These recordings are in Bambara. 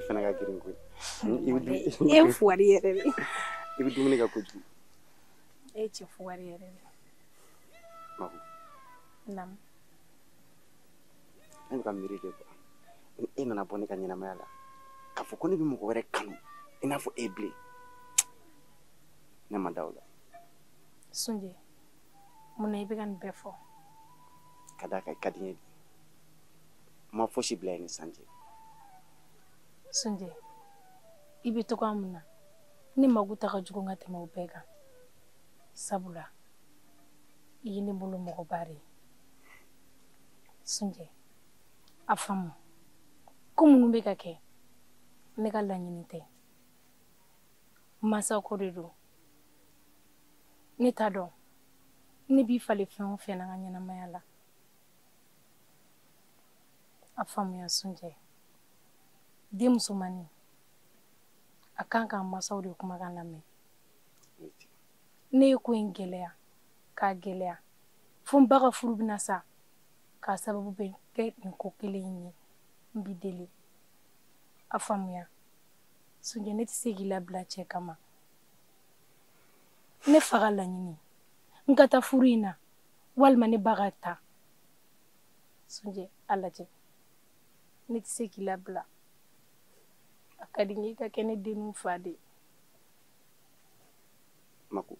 Fana ka girin koyi. E fuwari yɛrɛ de. I bɛ dumuni kɛ kojugu. E cɛ fuwari yɛrɛ de. Maku. Naamu. Ne bɛ ka miiri de quoi. Ni e nana bɔ ne ka ɲɛnamaya la, k'a fɔ ko ne bɛ mɔgɔ wɛrɛ kanu i n'a fɔ e bilen. Ne ma da o la. Sunjɛ, mun na i bɛ ka nin bɛɛ fɔ? Ka d'a kan i ka di n ye de. N ma fosi bila i ni san cɛ. Sunjɛ, i bɛ togoya mun na, ne mako ta ka jugu ka tɛmɛ o bɛɛ kan. Sabula, i ye ne bolo mɔgɔba de ye. Sunjɛ, a faamu ko minnu bɛ ka kɛ, ne ka laɲini tɛ. Mansa ko de don. Ne t'a dɔn ne b'i falen fɛn o fɛn na n ka ɲɛnamaya la. A faamuya Sunjɛ, den musomannin a kan k'a mansaw de kumakan lamɛn. Ne ye ko in gɛlɛya k'a gɛlɛya fo n ba ka furu bɛna sa k'a sababu bɛ kɛ nin ko kelen in ye. N b'i deli, a faamuya Sunjɛ, ne tɛ se k'i labila cɛ kama. Ne fa ka laɲini n ka taa furu in na walima ne ba ka taa. Sunjɛ, a lajɛ, ne tɛ se k'i labila. A ka di n ye i ka kɛ ne denninw fa de ye. Maku,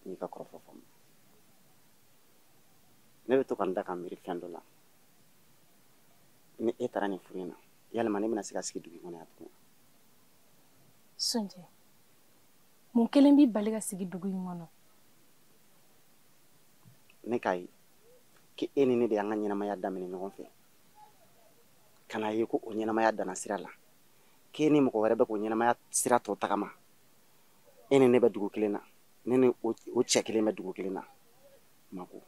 n y'i ka kɔrɔfɔ faamu. Ne bɛ to ka n da ka miiri fɛn dɔ la. Ni e taara nin furu in na, yalima ne bɛna se ka sigi dugu in kɔnɔ yan tuguni? Sunjɛ, mun kelen b'i bali ka sigi dugu in kɔnɔ? Ne k'a ye k'e ni ne de y'an ka ɲɛnamaya daminɛ ɲɔgɔn fɛ. Ka n'a ye ko o ɲɛnamaya danna sira la. K'e ni mɔgɔ wɛrɛ bɛ k'o ɲɛnamaya sira tɔ tagama. E ni ne bɛ dugu kelen na. Ne ni o cɛ kelen bɛ dugu kelen na. Maku,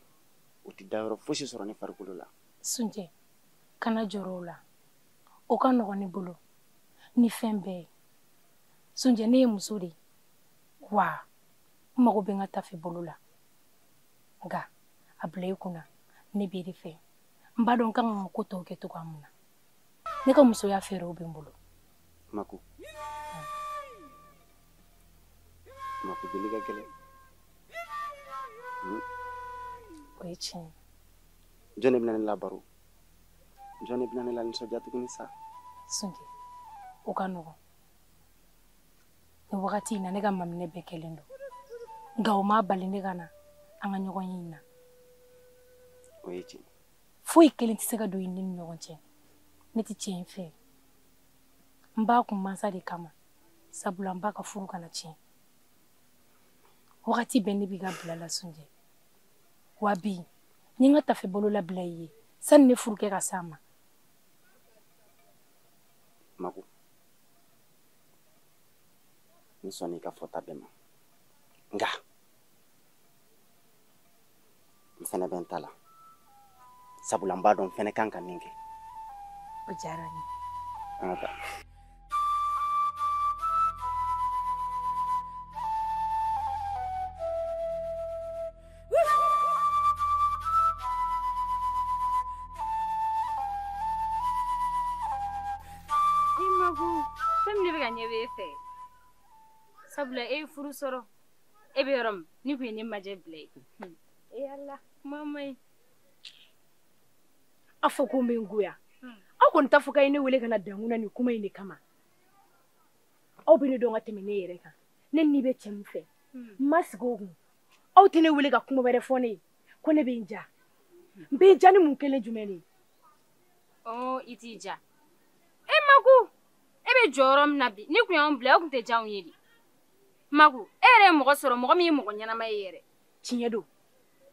o tɛ dayɔrɔ fosi sɔrɔ ne farikolo la. Sunjɛ, kana jɔrɔ o la. O ka nɔgɔn ne bolo ni fɛn bɛɛ ye. Sunjɛ, ne ye muso de ye. Wa n mago bɛ n ka tafe bolo la. Nka a bila i kunna, ne b'e de fɛ. N b'a dɔn n kan ka ko tɔw kɛ cogoya min na. Ne ka musoya fɛɛrɛw bɛ n bolo. Maku, Maku deli ka gɛlɛn. O ye tiɲɛ ye. Jɔn de bɛna ne labaro? Jɔn de bɛna ne lanisɔndiya tuguni sa? Sunjɛ, o ka nɔgɔn. Nin wagati in na ne ka maminɛ bɛɛ kɛlen don. Nka o m'a bali ne ka na an ka ɲɔgɔn ye in na. O ye tiɲɛ. Foyi kelen tɛ se ka don i ni ɲɔgɔn cɛ. Ne tɛ cɛ in fɛ. N b'a kun mansa de kama. Sabula n b'a ka furu kana tiɲɛ. Wagati bɛɛ ne b'i ka bila la Sunjɛ. Wa bi, n ye n ka tafe bolo labila i ye sani ne furukɛ ka s'a ma. Maku, n sɔnna i ka fɔta bɛɛ ma. Nka n fɛnɛ bɛ n ta la. Sabula n b'a dɔn n fɛnɛ kan ka min kɛ. O diyara n ye. An ka taa. I Maku, fɛn min ne bɛ ka ɲɛ b'e fɛ. Sabula e ye furu sɔrɔ. E bɛ yɔrɔ min, ni kun ye ne majɛ bila ye. E Ala, kuma ma ɲi. A fɔ ko n bɛ n goya. Aw kɔni t'a fɔ k'a ye ne wele ka na dankun na nin kuma in de kama. Aw bɛ ne dɔn ka tɛmɛ ne yɛrɛ kan. Ne ni bɛ cɛ min fɛ, n ma sigi o kun. Aw tɛ ne wele ka kuma wɛrɛ fɔ ne ye ko ne bɛ n ja. N bɛ n ja ni mun kelen jumɛn de ye? Ɔ, i t'i ja. E Maku, e bɛ jɔ yɔrɔ min na bi, ni kun y'anw bila, o kun tɛ diya anw ye de. Maku, e yɛrɛ ye mɔgɔ sɔrɔ, mɔgɔ min ye mɔgɔ ɲɛnama ye yɛrɛ. Tiɲɛ don,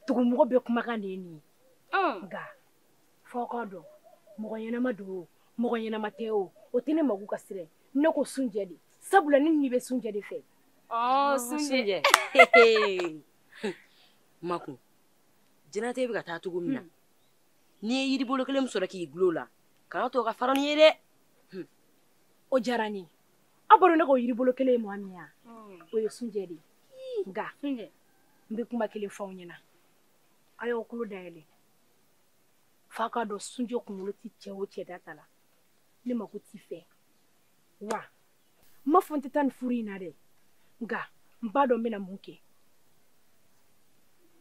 dugumɔgɔ bɛɛ kumakan de ye nin ye. Nka f'aw k'a dɔn, mɔgɔ ɲɛnama don o, mɔgɔ ɲɛnama tɛ o, o tɛ ne Maku ka sira ye. Ne ko Sunjɛ de. Sabula ne ni bɛ Sunjɛ de fɛ. Ɔ, Sunjɛ. Maku, diɲɛlatigɛ bɛ ka taa cogo min na, n'i ye yiribolo kelen min sɔrɔ k'i gulon o la, kana to ka fara ni ye dɛ. O diyara n ye. Aw b'a dɔn ne ka o yiribolo kelen ye mɔgɔ min ye wa? O ye Sunjɛ de ye. Nka, Sunjɛ. n bɛ kuma kelen fɔ aw ɲɛna. A y'aw tulo dayɛlɛ. F'a k'a dɔn Sunjɛ kunkolo tɛ cɛ o cɛ da ta la. Ne mako t'i fɛ. Wa n m'a fɔ n tɛ taa nin furu in na dɛ, nka n b'a dɔn n bɛna mun kɛ.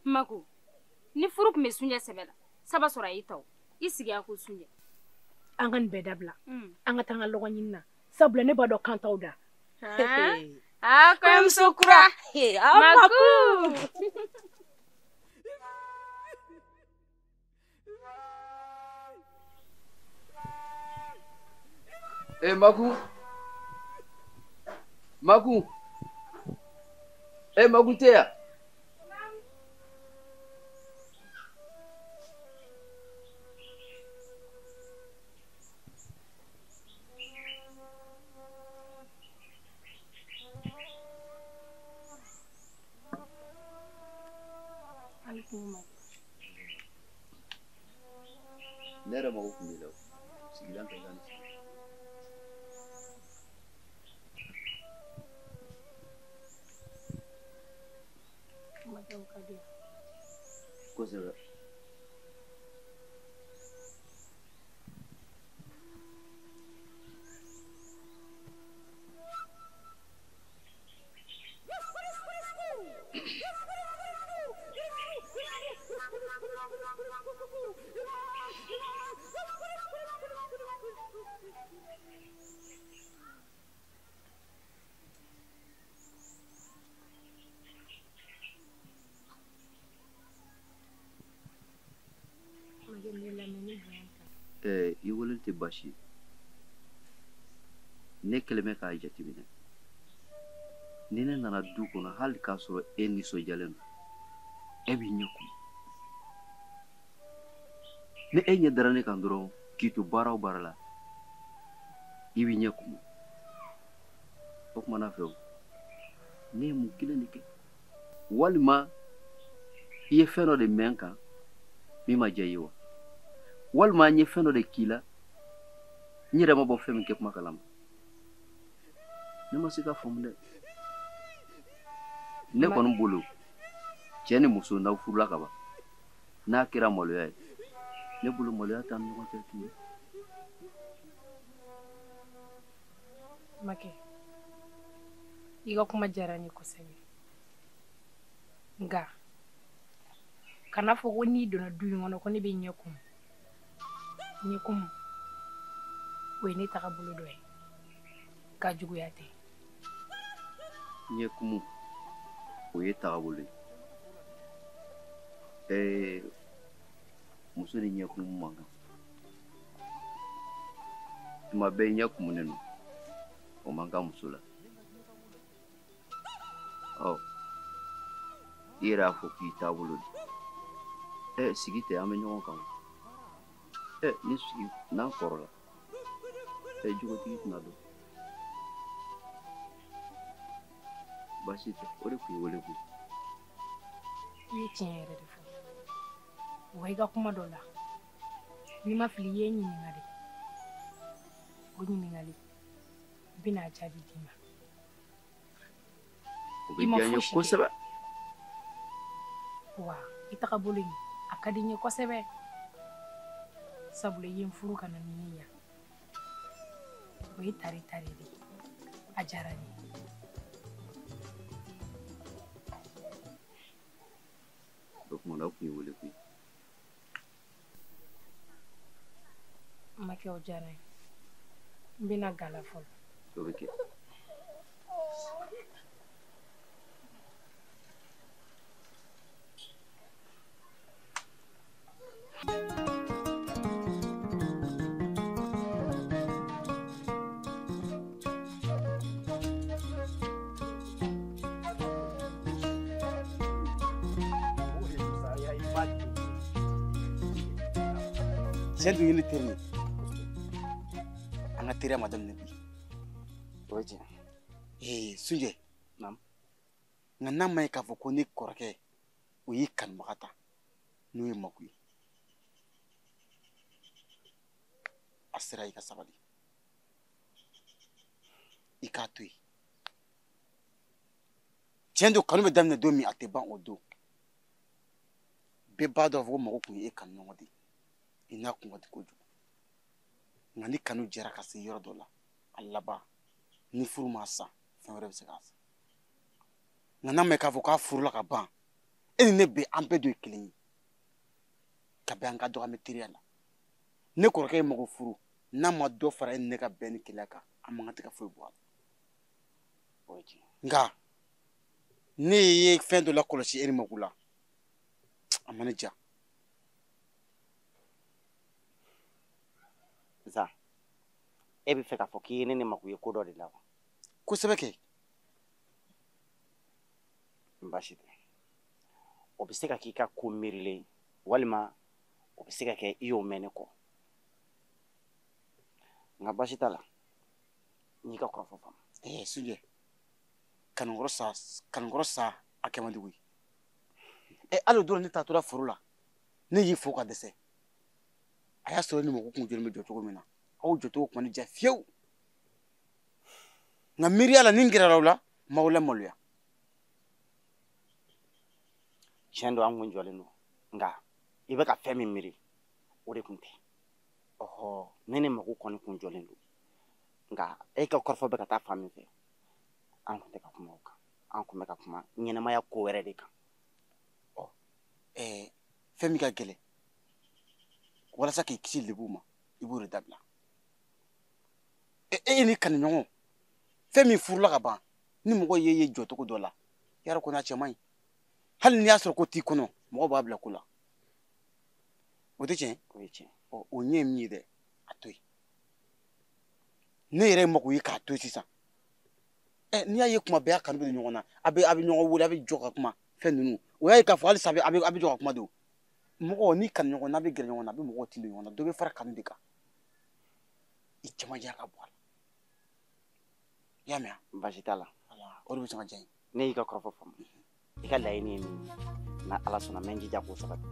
Mako, ni furu tun bɛ Sunjɛ sɛbɛ la, saba sɔrɔ a y'i ta o. I sigi a ko Sunjɛ. An ka nin bɛɛ dabila. An ka taa an ka lɔgɔ ɲini na. Sabula ne b'a dɔn kan t'aw da. Ah, kɔɲɔmuso kura. Mako. Eh, Maku. Maku. Eh, Maku tɛ yan? Ne yɛrɛ mako tun b'i la o. Sigilan tɛ gan sigi. Kosɛbɛ. I weleli tɛ baasi ye. Ne kɛlen bɛ k'a jateminɛ. Ni ne nana du kɔnɔ hali k'a sɔrɔ e nisɔndiyalen don, e b'i ɲɛ kumu. Ni e ɲɛ dara ne kan dɔrɔn k'i to baara o baara la, i b'i ɲɛ kumu. O tuma na fɛ o, ne ye mun kelen de kɛ? Walima i ye fɛn dɔ de mɛn n kan min ma diya i ye wa? Walima n ye fɛn dɔ de k'i la n yɛrɛ ma bɔ fɛn min kɛ kuma kalama. Ne ma se k'a faamu dɛ. Ne kɔni bolo, cɛ ni muso n'aw furula ka ban, n'a kɛra maloya ye, ne bolo maloya t'an ni ɲɔgɔn cɛ tuguni. Makɛ, i ka kuma diyara n ye kosɛbɛ. Nka kana fɔ ko n'i donna du in kɔnɔ ko ne bɛ ɲɛ kumu. Ɲɛ kumu, o ye ne tagabolo dɔ ye. Ka juguya tɛ. Ɲɛ kumu, o ye tagabolo ye. Muso ni ɲɛ kumu man kan. Tuma bɛɛ ɲɛ kumunen don, o man kan muso la. Ɔ, i yɛrɛ y'a fɔ k'i taabolo de. Sigi tɛ, an bɛ ɲɔgɔn kan. Ni sigi n'an kɔrɔla, jogotigi tɛna dɔn. Baasi tɛ, o de tun ye wele koyi. I ye tiɲɛ yɛrɛ de fɔ. Wa i ka kuma dɔ la, n'i ma fili i ye n ɲininka de. O ɲininkali, n bɛna a jaabi d'i ma. O bɛ diya n ye kosɛbɛ. Wa i tagabolo in, a ka di n ye kosɛbɛ. Sabula i ye n furu ka na ni ye yan. O ye tare tare de ye. A diyara n ye. O tuma na o tun ye wele koyi. Makɛ, o diyara n ye. N bɛna gala fɔlɔ. O bɛ kɛ. Tiɲɛ don, ye ne teri ye. An ka teriya ma daminɛ bi. O ye tiɲɛ. Sunjɛ. Naamu. Nka n'a ma ye k'a fɔ ko ne kɔrɔkɛ o y'i kanubaga ta, n'o ye Maku ye, a sera i ka sabali. I k'a to yen. Tiɲɛ don, kanu bɛ daminɛ don min, a tɛ ban o don. Bɛɛ b'a dɔn k'a fɔ ko Maku tun ye e kanuɲɔgɔn de ye. I n'a kun ka di kojugu. Nka ni kanu jɛra ka se yɔrɔ dɔ la, a laban ni furu ma sa, fɛn wɛrɛ bɛ se k'a sa. Nka n'a mɛn k'a fɔ k'a furula ka ban, e ni ne bɛɛ an bɛɛ dɔ ye kelen ye. Ka bɛn an ka dɔgɔ an bɛ teriya la. Ne kɔrɔkɛ ye mɔgɔ furu, n'a ma dɔ fara e ni ne ka bɛn ni kelenya kan, an man kan tɛ ka foyi bɔ a la. O ye tiɲɛ. Nka ne ye fɛn dɔ lakɔlɔsi e ni Magu la, a ma ne diya. Zan, e bɛ fɛ k'a fɔ k'i ye ne ni Magu ye ko dɔ de la wa? Kosɛbɛ kɛ. Baasi tɛ. O bɛ se ka k'i ka ko miirilen walima o bɛ se ka kɛ i y'o mɛn ne kɔ. Nka baasi t'a la, n y'i ka kɔrɔfɔ faamu. Sunjɛ, kanunkɔrɔ sa a kɛ man di koyi. Hali o don ne taatɔla foro la, ne y'i fo ka dɛsɛ. A y'a sɔrɔ ni mɔgɔ kun jɔlen bɛ jɔ cogo min na, aw jɔcogo kun ma ne diya fiyewu. Nka miiriya la ni n gɛrɛla aw la, n m'aw lamaloya. Tiɲɛ don, an kun jɔlen don, nka i bɛ ka fɛn min miiri o de kun tɛ. Ɔhɔ, ne ni Magu kɔni kun jɔlen don, nka e ka kɔrɔfɔ bɛ ka taa fan min fɛ, an kun tɛ ka kuma o kan. An kun bɛ ka kuma ɲɛnɛmaya ko wɛrɛ de kan. Ɔ, fɛn min ka gɛlɛn walasa k'i kisi lebu ma, i b'o de dabila. E ni kanuɲɔgɔn, fɛn min furula ka ban, ni mɔgɔ ye ye jɔcogo dɔ la, yarɔ ko n'a cɛ man ɲi. Hali n'i y'a sɔrɔ ko t'i kɔnɔ, mɔgɔ b'a bila ko la. O tɛ tiɲɛ? O ye tiɲɛ. Ɔ, o ɲɛ ye min ye dɛ, a to yen. Ne yɛrɛ mako ye k'a to yen sisan. N'i y'a ye kuma bɛɛ a kanu bɛ ɲɔgɔn na, a bɛ ɲɔgɔn wele, a bɛ jɔ ka kuma, fɛn ninnu. O y'a ye k'a fɔ halisa a bɛ jɔ ka kuma de. Mɔgɔ ni kanu ɲɔgɔn na, a bɛ gɛrɛ ɲɔgɔn na, a bɛ mɔgɔw tin don ɲɔgɔn na, dɔ bɛ fara kanu de kan. I cɛmanjɛ ka bɔ a la. I y'a mɛn wa? Baasi t'a la. O de bɛ sɔn ka diya n ye. Ne y'i ka kɔrɔfɔ faamu. I ka laɲini ye min ye, n'a Ala sɔnna n bɛ n jija k'o sabati.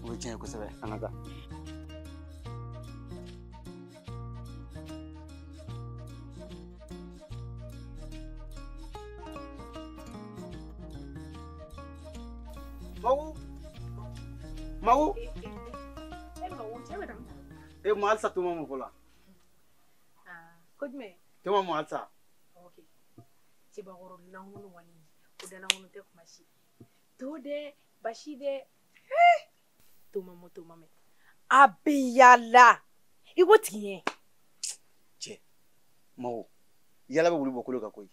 O ye tiɲɛ ye kosɛbɛ. An ka taa. Magu, Magu. E ma halisa to ma mɔ fɔlɔ. Ko jumɛn? To ma mɔ halisa. Ok. Cɛbakɔrɔ lankolon kɔni, o dalankolon tɛ kuma si. To dɛ, basi dɛ. To ma mɔ, to ma mɛ. A bɛ yaala. I ko tigiɲɛ. Cɛ, Magu, yala bɛ wuli bɔ kolo kan koyi.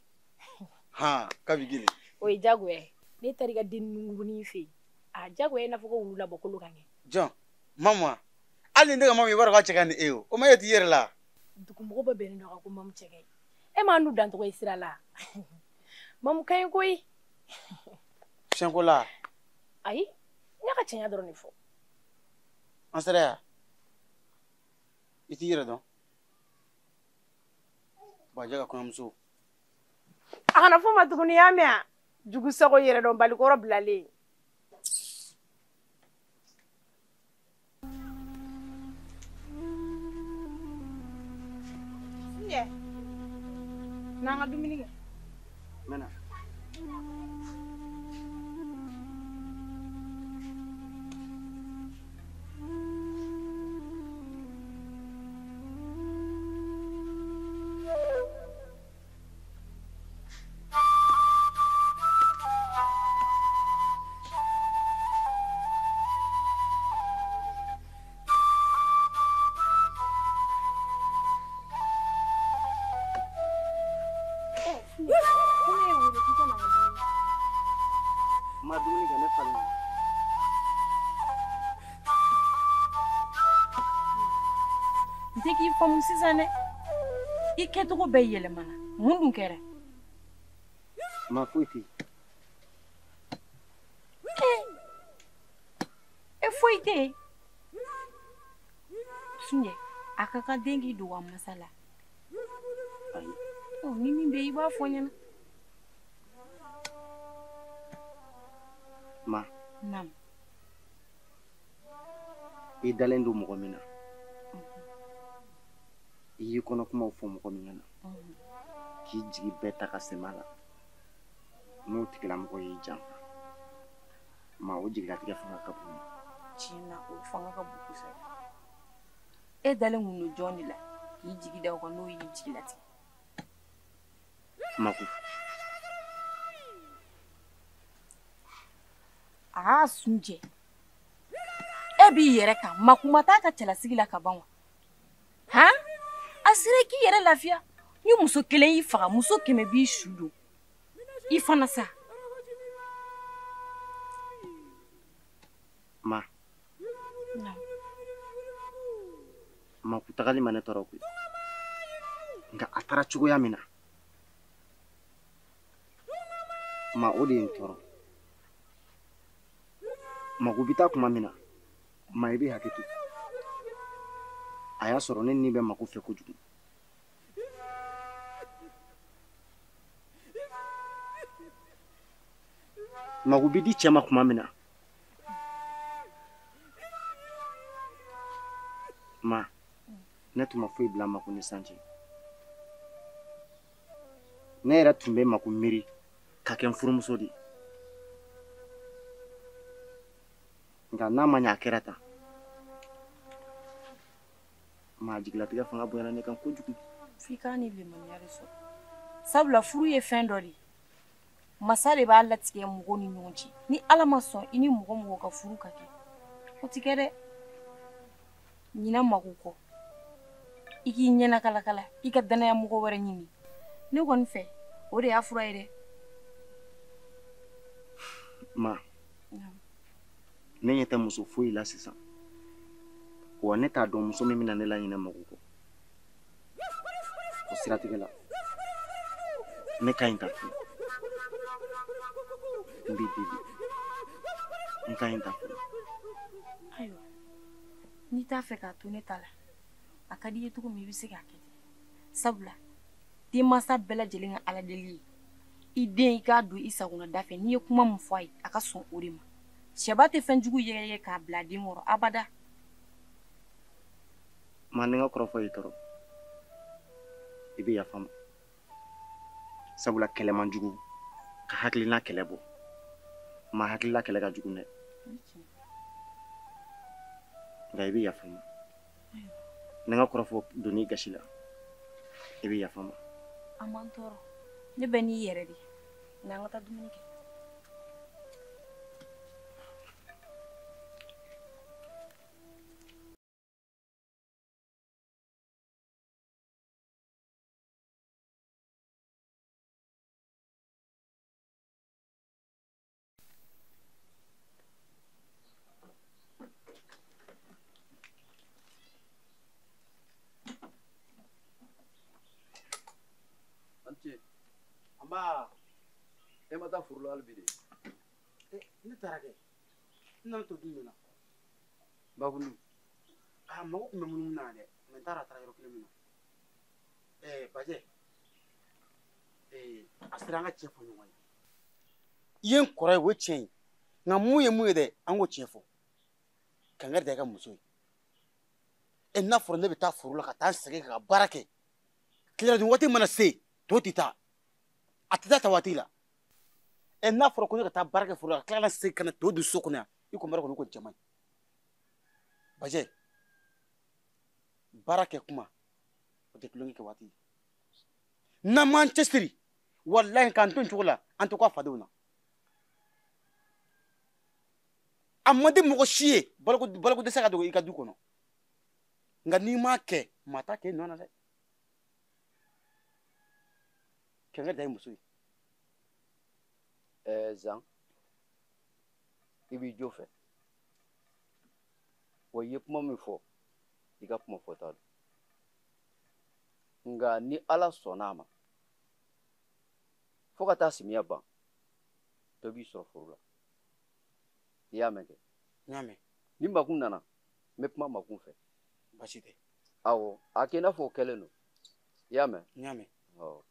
Han, kabi gele. O ye diyagoya ye. Ne taara i ka den nunkurunin fɛ yen. A diyagoya i n'a fɔ ko wulu labɔ kolo kan kɛ. Jɔn, mama, hali ni ne ka mamu i b'a dɔn k'a cɛ ka ɲi ni e ye o. O ma e t'i yɛrɛ la. Dugumɔgɔ bɛɛ bɛnnen don a kan ko mamu cɛ ka ɲi. E m'a n'u dancogo ye sira la. Mamu ka ɲi koyi. Tiɲɛko la. Ayi, n y'a ka tiɲɛ dɔrɔn de fɔ. An sera yan. I t'i yɛrɛ dɔn. Bajɛ ka kɔɲɔmuso. A kana fɔ ma tuguni, y'a mɛn wa? Jugu sago yɛrɛ dɔn balikɔrɔ bilalen. Sunjɛ, n'an ka dumuni kɛ. N bɛ na. Ma dumuni kɛ, ne falen. N tɛ k'i faamu sisan dɛ. I kɛcogo bɛɛ yɛlɛmana. Mun dun kɛra? Ma foyi tɛ yen. E foyi tɛ yen. Sunjɛ, a ka kan den k'i dogo a masa la. Ayi. Ni min bɛ yen, i b'a fɔ n ɲɛna. Ma. Naamu. I dalen don mɔgɔ min na, i y'i kɔnɔ kumaw fɔ mɔgɔ min ɲɛna, k'i jigi bɛɛ ta ka sɛmɛ a la, n'o tigilamɔgɔ y'i janfa, ma o jigilatigɛ fanga ka bon. Tiɲɛ na, o fanga ka bon kosɛbɛ. E dalen kun don jɔn de la K'i jigi da o kan n'o y'i jigi latigɛ. Maku. Aa Sunjɛ, e b'i yɛrɛ kan, Maku ma taa ka cɛlasigi la ka ban wa? Han? A sera i k'i yɛrɛ lafiya. Ni muso kelen y'i faga, muso 100 b'i su don. I fana sa. Ma. Maku tagali ma ne tɔɔrɔ koyi. Nka a taara cogoya min na, ma o de ye n tɔɔrɔ. Maku bɛ taa tuma min na, ma i bɛ hakɛ to. A y'a sɔrɔ ne ni bɛ Maku fɛ kojugu. Maku bɛ di cɛ ma tuma min na, ma ne tun ma foyi bila Maku ni san cɛ. Ne yɛrɛ tun bɛ Maku miiri ka kɛ n furumuso de ye. Nka n'a ma ɲɛ a kɛra tan, ma jigilatigɛ fanga bonyana ne kan kojugu. F'i k'a ni limaniya de sɔrɔ. Sabula furu ye fɛn dɔ de ye. Masa de b'a latigɛ mɔgɔw ni ɲɔgɔn cɛ. Ni Ala ma sɔn i ni mɔgɔ mɔgɔ ka furu ka kɛ, o ti kɛ dɛ. Ɲinɛ Maku kɔ, i k'i ɲɛna kalakala, i ka danaya mɔgɔ wɛrɛ ɲini. Ne kɔni fɛ, o de y'a fura ye dɛ. Ma, ne ɲɛ tɛ muso foyi la sisan. Wa ne t'a dɔn muso min bɛna ne laɲinɛ Maku kɔ. O siratigɛ la, ne ka ɲi ka furu. N b'i deli, n ka ɲi ka furu. Ayiwa, n'i t'a fɛ k'a to ne ta la, a ka di i ye cogo min i bɛ se k'a kɛ ten. Sabula denmansa bɛɛ lajɛlen ka Ala deli ye i den i k'a don i sagona da fɛ, n'i ye kuma min fɔ a ye a ka sɔn o de ma. Cɛba tɛ fɛn jugu yɛgɛyɛgɛ k'a bila den kɔrɔ abada. Ma ni n ka kɔrɔfɔ y'i tɔɔrɔ, i bɛ yafa n ma. Sabula kɛlɛ man jugu ka hakilina kɛlɛ bɔ. Ma hakilila kɛlɛ ka jugu dɛ. Nka i bɛ yafa n ma. Ni n ka kɔrɔfɔ donn'i gasi la, i bɛ yafa n ma. A man tɔɔrɔ, ne bɛ n'i yɛrɛ de ye. Nka an ka taa dumuni kɛ. Amba, e ma taa foro la hali bi de? Ne taara kɛ. N nana to dun de la. Bakundu. A mago tun bɛ munumunu na dɛ, mɛ n taara a taara yɔrɔ kelen min na. Bajɛ, a sera an ka tiɲɛ fɔ ɲɔgɔn ye. I ye n kɔrɔ ye, o ye tiɲɛ ye. Nka mun ye mun ye dɛ, an k'o tiɲɛ fɔ. Kangari da i ka muso ye. N'a fɔra ne bɛ taa foro la ka taa n sɛgɛn ka baara kɛ. Tilela dun waati mana se, to tɛ taa. A tɛ taa ta waati la. N'a fɔra ko ne ka taa baara kɛ foro la ka tila ka segin ka na to dun so kɔnɔ yan, i ko mara kɔni ko cɛ man ɲi. Bajɛ, baara kɛ kuma, o tɛ tulonkɛ kɛ waati ye. N'an m'an cɛsiri, walahi k'an to nin cogo la, an tɛ kɔ a fadenw na. A man di mɔgɔ si ye baloko dɛsɛ ka dogo i ka du kɔnɔ. Nka n'i m'a kɛ, maa t'a kɛ i nɔ na dɛ. Kɛnkɛ da ye muso ye. Zan, i b'i jo fɛ. Wa i ye kuma min fɔ, i ka kuma fɔta don. Nka ni Ala sɔnna a ma, fo ka taa samiya ban, dɔ b'i sɔrɔ foro la. I y'a mɛn kɛ? N y'a mɛn. Ni Maku nana, n bɛ kuma Maku fɛ. Baasi tɛ. Awɔ, a kɛ i n'a fɔ o kɛlen don. I y'a mɛn? N y'a mɛn. Awɔ.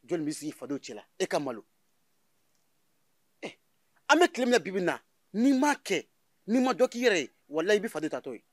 Jɔnni bɛ sigi fadenw cɛ la, e ka malo. An bɛ tile min na bi bi in na, n'i m'a kɛ, n'i ma dɔ k'i yɛrɛ ye, walahi i bɛ fadenw tatɔ ye.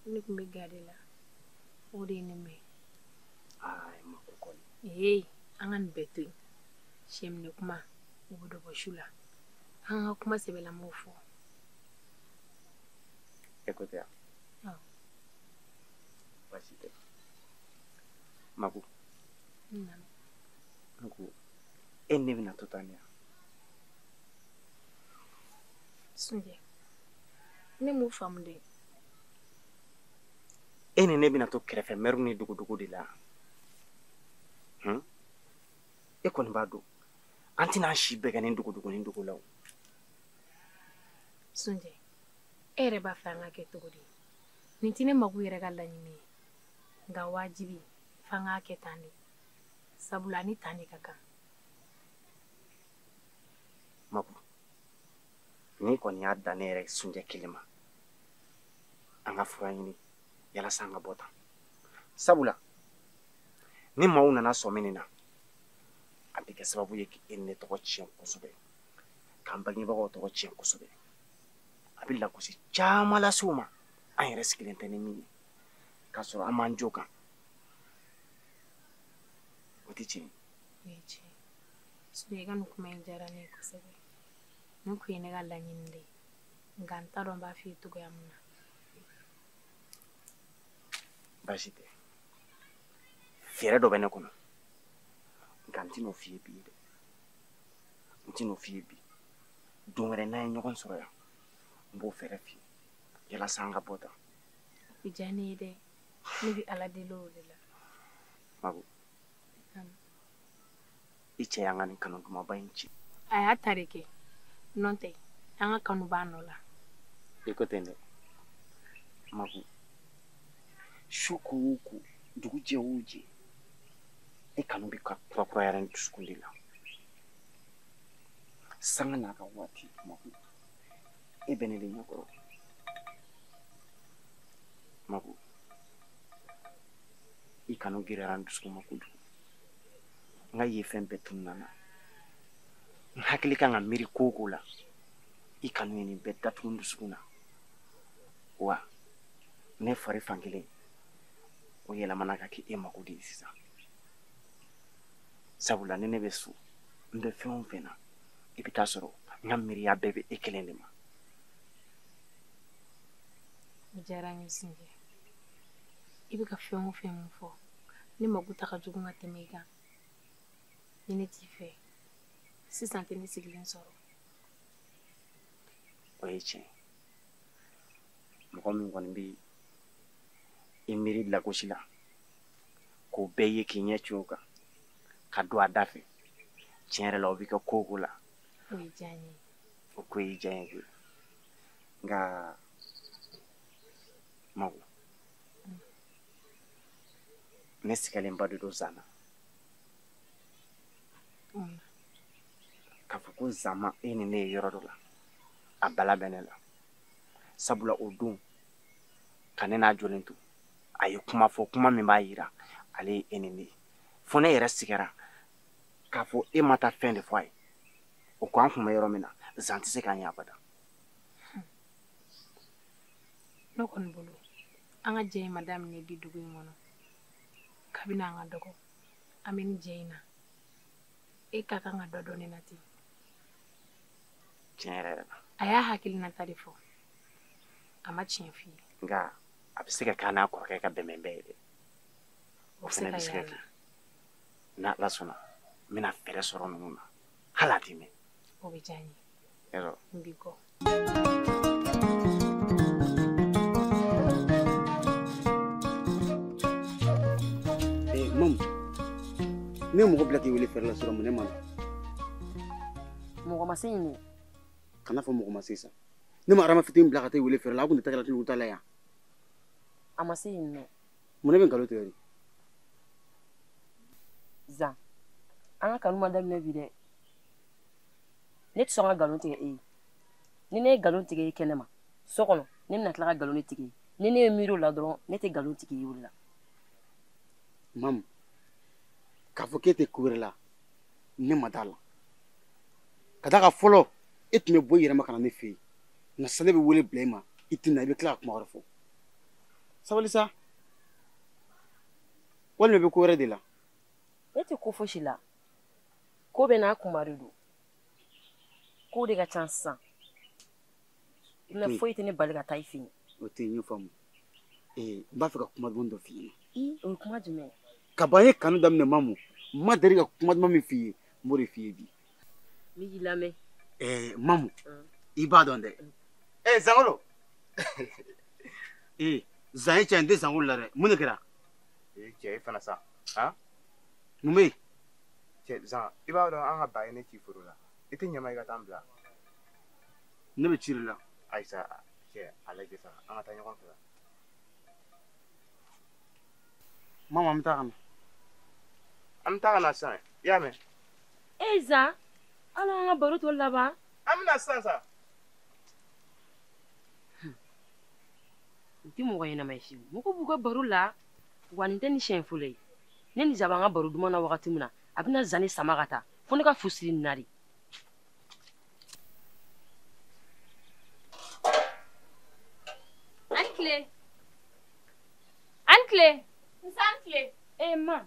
Ne tun bɛ gare la. O de ye ne mɛn. Aa, ma ko kɔni. Ee, an ka nin bɛɛ to yen. Sɛminɛ kuma, o bɛ dɔ bɔ su la. An ka kuma sɛbɛlamaw fɔ. E ko tɛ yan? Awɔ. Baasi tɛ. Mako. Naamu. Ne ko, e ni ne bɛna to tan de wa? Sunjɛ, ne m'o faamu dɛ. E ni ne bɛna to kɛrɛfɛ mɛriw ni dogodogo de la. E kɔni b'a dɔn an tɛna an si bɛɛ kɛ ni dogodogo ni dogo la o. Sunjɛ, e yɛrɛ b'a fɛ an ka kɛ cogo di? Nin tɛ ne mako yɛrɛ ka laɲini ye. Nka wajibi f'an k'a kɛ tan de. Sabula ni tan de ka kan. Mako, n'i kɔni y'a dan ne yɛrɛ Sunjɛ kelen ma, an ka fura ɲini yalasa an ka bɔ tan. Sabula ni maaw nana sɔmi nin na, a bɛ kɛ sababu ye k'e ni ne tɔgɔ tiɲɛ kosɛbɛ, k'an bangebagaw tɔgɔ tiɲɛ kosɛbɛ. A bɛ lagosi caman lase u ma, an yɛrɛ sigilen tɛ ni min ye, k'a sɔrɔ an m'an jo kan. O tɛ tiɲɛ ye. O ye tiɲɛ ye. Sunjɛ, i ka nin kuma in diyara ne ye kosɛbɛ. Nin kun ye ne ka laɲini de ye. Nka n t'a dɔn n b'a f'i ye cogoya min na. Baasi tɛ. Fɛɛrɛ dɔ bɛ ne kɔnɔ. Nka n tɛn'o f'i ye bi dɛ. N tɛn'o f'i ye bi. Don wɛrɛ n'an ye ɲɔgɔn sɔrɔ yan, n b'o fɛɛrɛ f'i ye yalasa an ka bɔ tan. O bɛ diya ne ye dɛ. Ne bɛ Ala deli o de la. Mako, i cɛ y'an ka nin kanu dumanba in ci. A y'a ta de kɛ. N'o tɛ, an ka kanu b'a nɔ la. I ko ten dɛ. Mako, su ko o ko, dugu jɛ o jɛ, e kanu bɛ ka kurakuraya n dusukun de la. Sanga n'a ka waati, Mako, e bɛ ne de ɲɛkɔrɔ. Mako, i kanu girinyara n dusukun ma kojugu. N ka ye fɛn bɛɛ tununa n na. N hakili kan ka miiri ko o ko la, i kanu ye nin bɛɛ datugu n dusukun na. Wa ne fari fankelen, o yɛlɛmana ka kɛ e mako de ye sisan. Sabula ni ne bɛ so, n bɛ fɛn o fɛn na, i bɛ taa sɔrɔ n ka miiriya bɛɛ bɛ e kelen de ma. O diyara n ye Sunjɛ. I bɛ ka fɛn o fɛn min fɔ, ne mako ta ka jugu ka tɛmɛ i kan. Ni ne t'i fɛ, sisan tɛ ne sigilen sɔrɔ. O ye tiɲɛ ye. Mɔgɔ min kɔni bɛ i miiri lagosi la, k'o bɛɛ ye k'i ɲɛ ci o kan, ka don a da fɛ, tiɲɛ yɛrɛ la o b'i kɛ ko o ko la. O ye diya n ye. O ko y'i diya n ye koyi. Nka Mako, ne sigalenba de don Zan na. K'a fɔ ko Zan ma e ni ne ye yɔrɔ dɔ la, a bala bɛ ne la. Sabula o don, ka ne n'a jɔlen to, a ye kuma fɔ, kuma min b'a yira ale ye e ni ne ye. Fo ne yɛrɛ sigara k'a fɔ e ma taa fɛn de fɔ a ye. O ko an kun bɛ yɔrɔ min na, Zan tɛ se k'an ye abada. Ne kɔni bolo, an ka jɛ in ma daminɛ bi dugu in kɔnɔ. Kabini an ka dɔgɔ, an bɛ nin jɛ in na. E ka kan ka dɔ dɔn ne na ten. Tiɲɛ yɛrɛ yɛrɛ la. A y'a hakilinata de fɔ. A ma tiɲɛ f'i ye. Nka a bɛ se ka k'a n'a kɔrɔkɛ ka bɛnbɛn ye dɛ. O fana bɛ se ka kɛ. N'Ala sɔnna, n bɛna fɛɛrɛ sɔrɔ ninnu na. Hali a tɛ mɛn. O bɛ diya n ye. Yarɔ. N b'i kɔ. Mamu, ne ye mɔgɔ bila k'i wele fɛɛrɛ la sɔrɔ mun ne ma na? Mɔgɔ ma se yen dɛ. Kana fɔ mɔgɔ ma se sa. Ne ma Arama fitinin bila ka taa i wele fɛɛrɛ la, a kun tɛ taa la ta la yan. A ma se yen nɔ. Mun ne bɛ nkalon tigɛ de? Zan, an ka kanu ma daminɛ bi dɛ. Ne tɛ sɔn ka nkalon tigɛ e ye. Ni ne ye nkalon tigɛ e kɛnɛ ma, so kɔnɔ, ne bɛna tila ka nkalon de tigɛ e ye. Ni ne ye miiri o la dɔrɔn, ne tɛ nkalon tigɛ i ye o de la. Mamu, k'a fɔ k'e tɛ ko wɛrɛ la, ne ma d'a la. Ka d'a kan fɔlɔ, e tun bɛ bɔ i yɛrɛ ma ka na ne fɛ yen. Nka sisan ne bɛ wele bila e ma, i tɛ na, i bɛ tila ka kuma wɛrɛ fɔ. Sabali sa. Walima i bɛ ko wɛrɛ de la. Ne tɛ ko fosi la. Ko bɛɛ n'a kuma de don. Ko de ka ca sisan. I foyi tɛ ne bali ka taa i fɛ yen. O tɛ yen, n y'o faamu. N b'a fɛ ka kuma duman dɔ f'i ɲɛna. I, o ye kuma jumɛn ye? Kaban n ye kanu daminɛ Mamu, n ma deli ka kuma duman min f'i ye, n b'o de f'i ye bi. N b'i lamɛn. Mamu, i b'a dɔn dɛ. Zangolo. Zan ye cɛ n tɛ Zangolo la dɛ. Mun de kɛra? Cɛ e fana sa. Han? Mun bɛ yen? Cɛ Zan, i b'a dɔn an ka ba ye ne ci foro la. I tɛ ɲama i ka taa n bila. Ne bɛ ci de la. Ayisa, cɛ a lajɛ sa, an ka taa ɲɔgɔn fɛ. Mamu, an bɛ taa ka na. An bɛ taa ka na sisan, i y'a mɛn? Zan, hali an ka baro tɔ laban. An bɛ na sisan sa. N tɛ mɔgɔ ɲɛnama ye fiyewu. Mɔgɔw b'u ka baro la, wa nin tɛ ni siɲɛ fɔlɔ ye. Ne ni Zan b'an ka baro duman na wagati min na, a bɛna Zan sama ka taa fo ne ka fu siri nin na de. An tile. An tile. Nse an tile. Ma.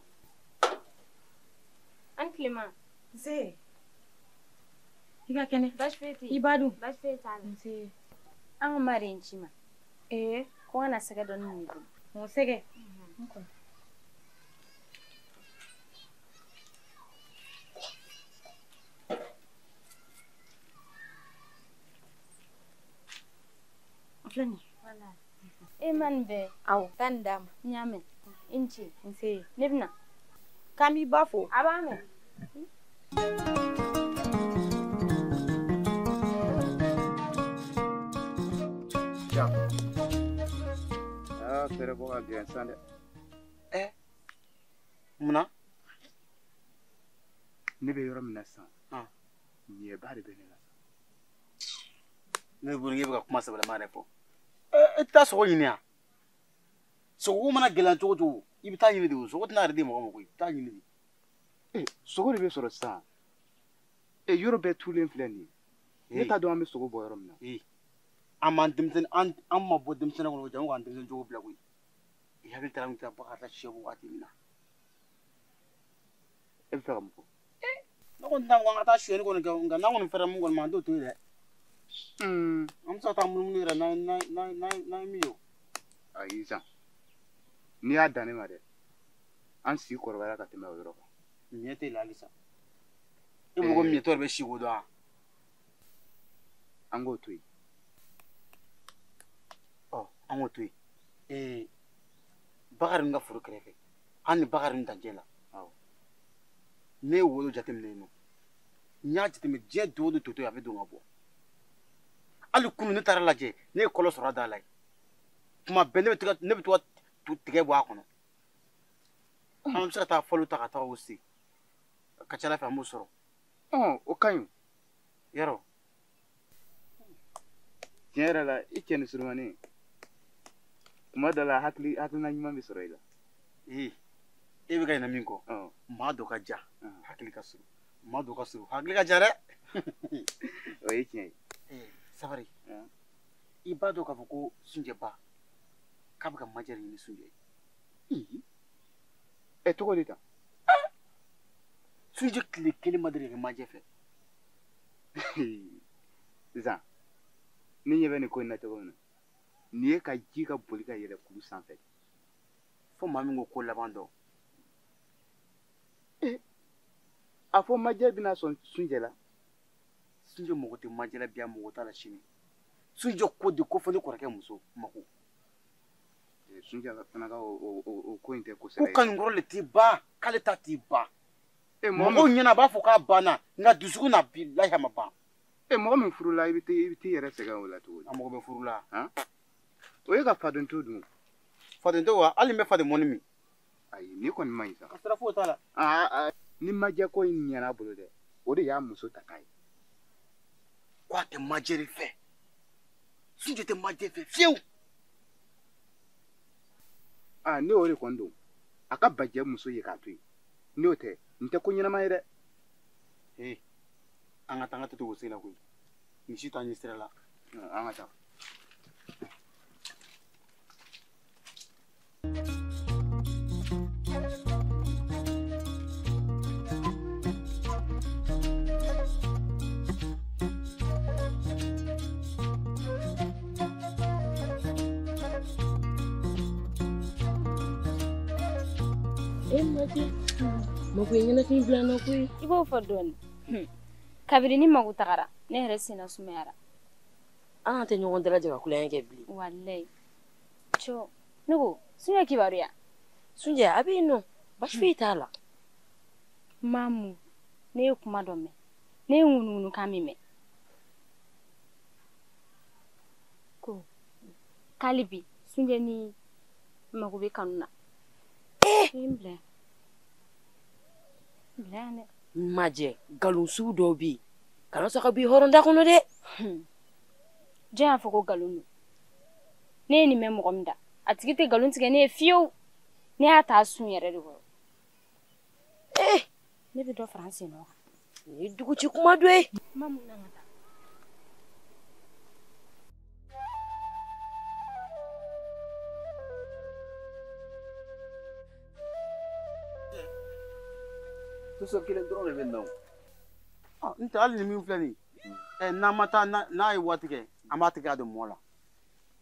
An tile ma. Nse. I ka kɛnɛ. Baasi foyi tɛ yen. I b'a dun. Baasi foyi t'a la. Nse. An ka ma de ye n ci ma. Ko n ka na sɛgɛ dɔɔni ɲini i bolo. Mun sɛgɛ? N kɔnɔ. A filɛ nin ye. Wala. E ma nin bɛɛ? Awɔ. Taa nin d'a ma. N y'a mɛn. I ni ce. Nse. Ne bɛ na. K'an b'i ba fo. A b'a mɛn. Aa, fɛɛrɛ bɔ ka gɛlɛn sisan dɛ. Munna? Ne bɛ yɔrɔ min na sisan, ɲɛba de bɛ ne la. Ne bolo e bɛ ka kuma sɛbɛlama yɛrɛ fɔ. E tɛ taa sogo ɲini yan? Sogo mana gɛlɛya cogo o cogo, i bɛ taa ɲini de o. Sogo tɛna yɛrɛ di mɔgɔ ma koyi, i bɛ taa ɲini de. Sogo de bɛ sɔrɔ sisan. Yɔrɔ bɛɛ tulen filɛ nin ye. Ne t'a dɔn an bɛ sogo bɔ yɔrɔ min na. An m'an denmisɛnnin an ma bɔ denmisɛnnin kɔnɔ jango k'an denmisɛnnin jogo bila koyi. I hakili taara min taa ka taa sɛ bɔ waati min na. E bɛ fɛ ka mun fɔ? Ne kɔni t'a fɔ an ka taa sonyɛli kɔni kɛ, nka n'an kɔni fɛrɛ mun kɔni ma, an t'o to yen dɛ. An bɛ se ka taa munumunu yɛrɛ n'an ye min ye o. Ayi Zan, n'i y'a dan ne ma dɛ, an si kɔrɔbayara ka tɛmɛ o yɔrɔ kan. Ɲɛ t'e la halisa. E mɔgɔ min ɲɛtɔ de bɛ si ko dɔn wa? An k'o to yen. An k'o to yen. Bakari ninnu ka foro kɛrɛfɛ, an ni Bakari ninnu dancɛ la. Ne ye wo dɔ jateminɛ yen nɔ. N y'a jateminɛ diɲɛ don o don toto ye a bɛ don ka bɔ. Hali kunun ne taara lajɛ, ne ye kɔlɔ sɔrɔ a da la yen. Tuma bɛɛ ne bɛ to ka tigɛ bɔ a kɔnɔ. An bɛ se ka taa falo ta ka taa o sen. A ka ca Ala fɛ an b'o sɔrɔ. O ka ɲi. Yarɔ. Tiɲɛ yɛrɛ la, i cɛ ni surumani. Kuma dɔ la hakilina ɲuman bɛ sɔrɔ i la. E bɛ ka ɲinɛ min kɔ, maa dɔ ka ja, hakili ka surun. Maa dɔ ka surun, hakili ka ja dɛ. O ye tiɲɛ ye. Sabari, i b'a dɔn k'a fɔ ko Sunjɛba k'a bɛ ka Majɛ de ɲini Sunjɛ ye. Cogo di tan? Sunjɛ tile kelen ma deli ka kɛ Majɛ fɛ. Zan, ne ɲɛ bɛ nin ko in na cogo min na, nin ye ka ji ka boli ka yɛlɛ kulu sanfɛ. Fo maa min ko laban dɔn. A fɔ Majɛ bɛna sɔn Sunjɛ la. Sunjɛ mago tɛ Majɛ la bi, a mago t'a la sini. Sunjɛ ko de ko fo ne kɔrɔkɛ muso mako. Sunjɛ fana ka o ko in tɛ kosɛbɛ. Ko kanunkɔrɔ de t'i ban, k'ale ta t'i ban. Mɔgɔw ɲɛna a b'a fɔ k'a banna, nka dusukun na bilahi a ma ban. Mɔgɔ min furula i bɛ t'i yɛrɛ sɛgɛn o la cogo di? A mago bɛ furu la. O ye ka fadento dun. Fadento wa? Hali n bɛ faden mɔni min. Ayi, nin kɔni man ɲi sa. Ka sira foyi t'a la. Ni Majɛ ko in ɲɛna a bolo dɛ, o de y'a muso ta k'a ye. Ko a tɛ Majɛ de fɛ. Sunjɛ tɛ Majɛ fɛ fiyewu. Ne y'o de kɔni don. A ka bajɛ muso ye k'a to yen. N'o tɛ, nin tɛ ko ɲɛnama ye dɛ. An ka taa an ka to o sen na koyi. Nin si t'an ɲɛ sira la. An ka taa. E Majɛ, Mago ye ɲɛnafin bila n na koyi. I b'o fɔ dɔɔni. Kabini ni Mago tagara, ne yɛrɛ senna sumayara. An tɛ ɲɔgɔn dalajɛ ka kulonkɛ kɛ bilen. Walayi. Cɔ, ne ko Sunjɛ kibaruya. Sunjɛ a bɛ yen nɔ, baasi foyi t'a la. Mamu, ne ye kuma dɔ mɛn. Ne ye ŋunuŋunukan min mɛn. Ko k'ale bi Sunjɛ ni Mago bɛ kanu na. Ee! N bila yan. N bila yan dɛ. Majɛ, nkalon sugu dɔw bɛ yen. Kana sɔn ka b'i hɔrɔn da kɔnɔ dɛ. Jɔn y'a fɔ ko nkalon don? Ne ye nin mɛn mɔgɔ min da, a tigi tɛ nkalon tigɛ ne ye fiyewu. Ne y'a ta sun yɛrɛ de kɔrɔ. Ee! Ne bɛ dɔ fara n sen nɔ kan. Nin ye dugu ci kuma dɔ ye. Mamu na ka taa. Tuso kelen dɔrɔn de bɛ na o. N tɛ hali ni min filɛ nin ye, n'an ma taa n'a ye waati kɛ, an b'a tigɛ ka don mɔ la.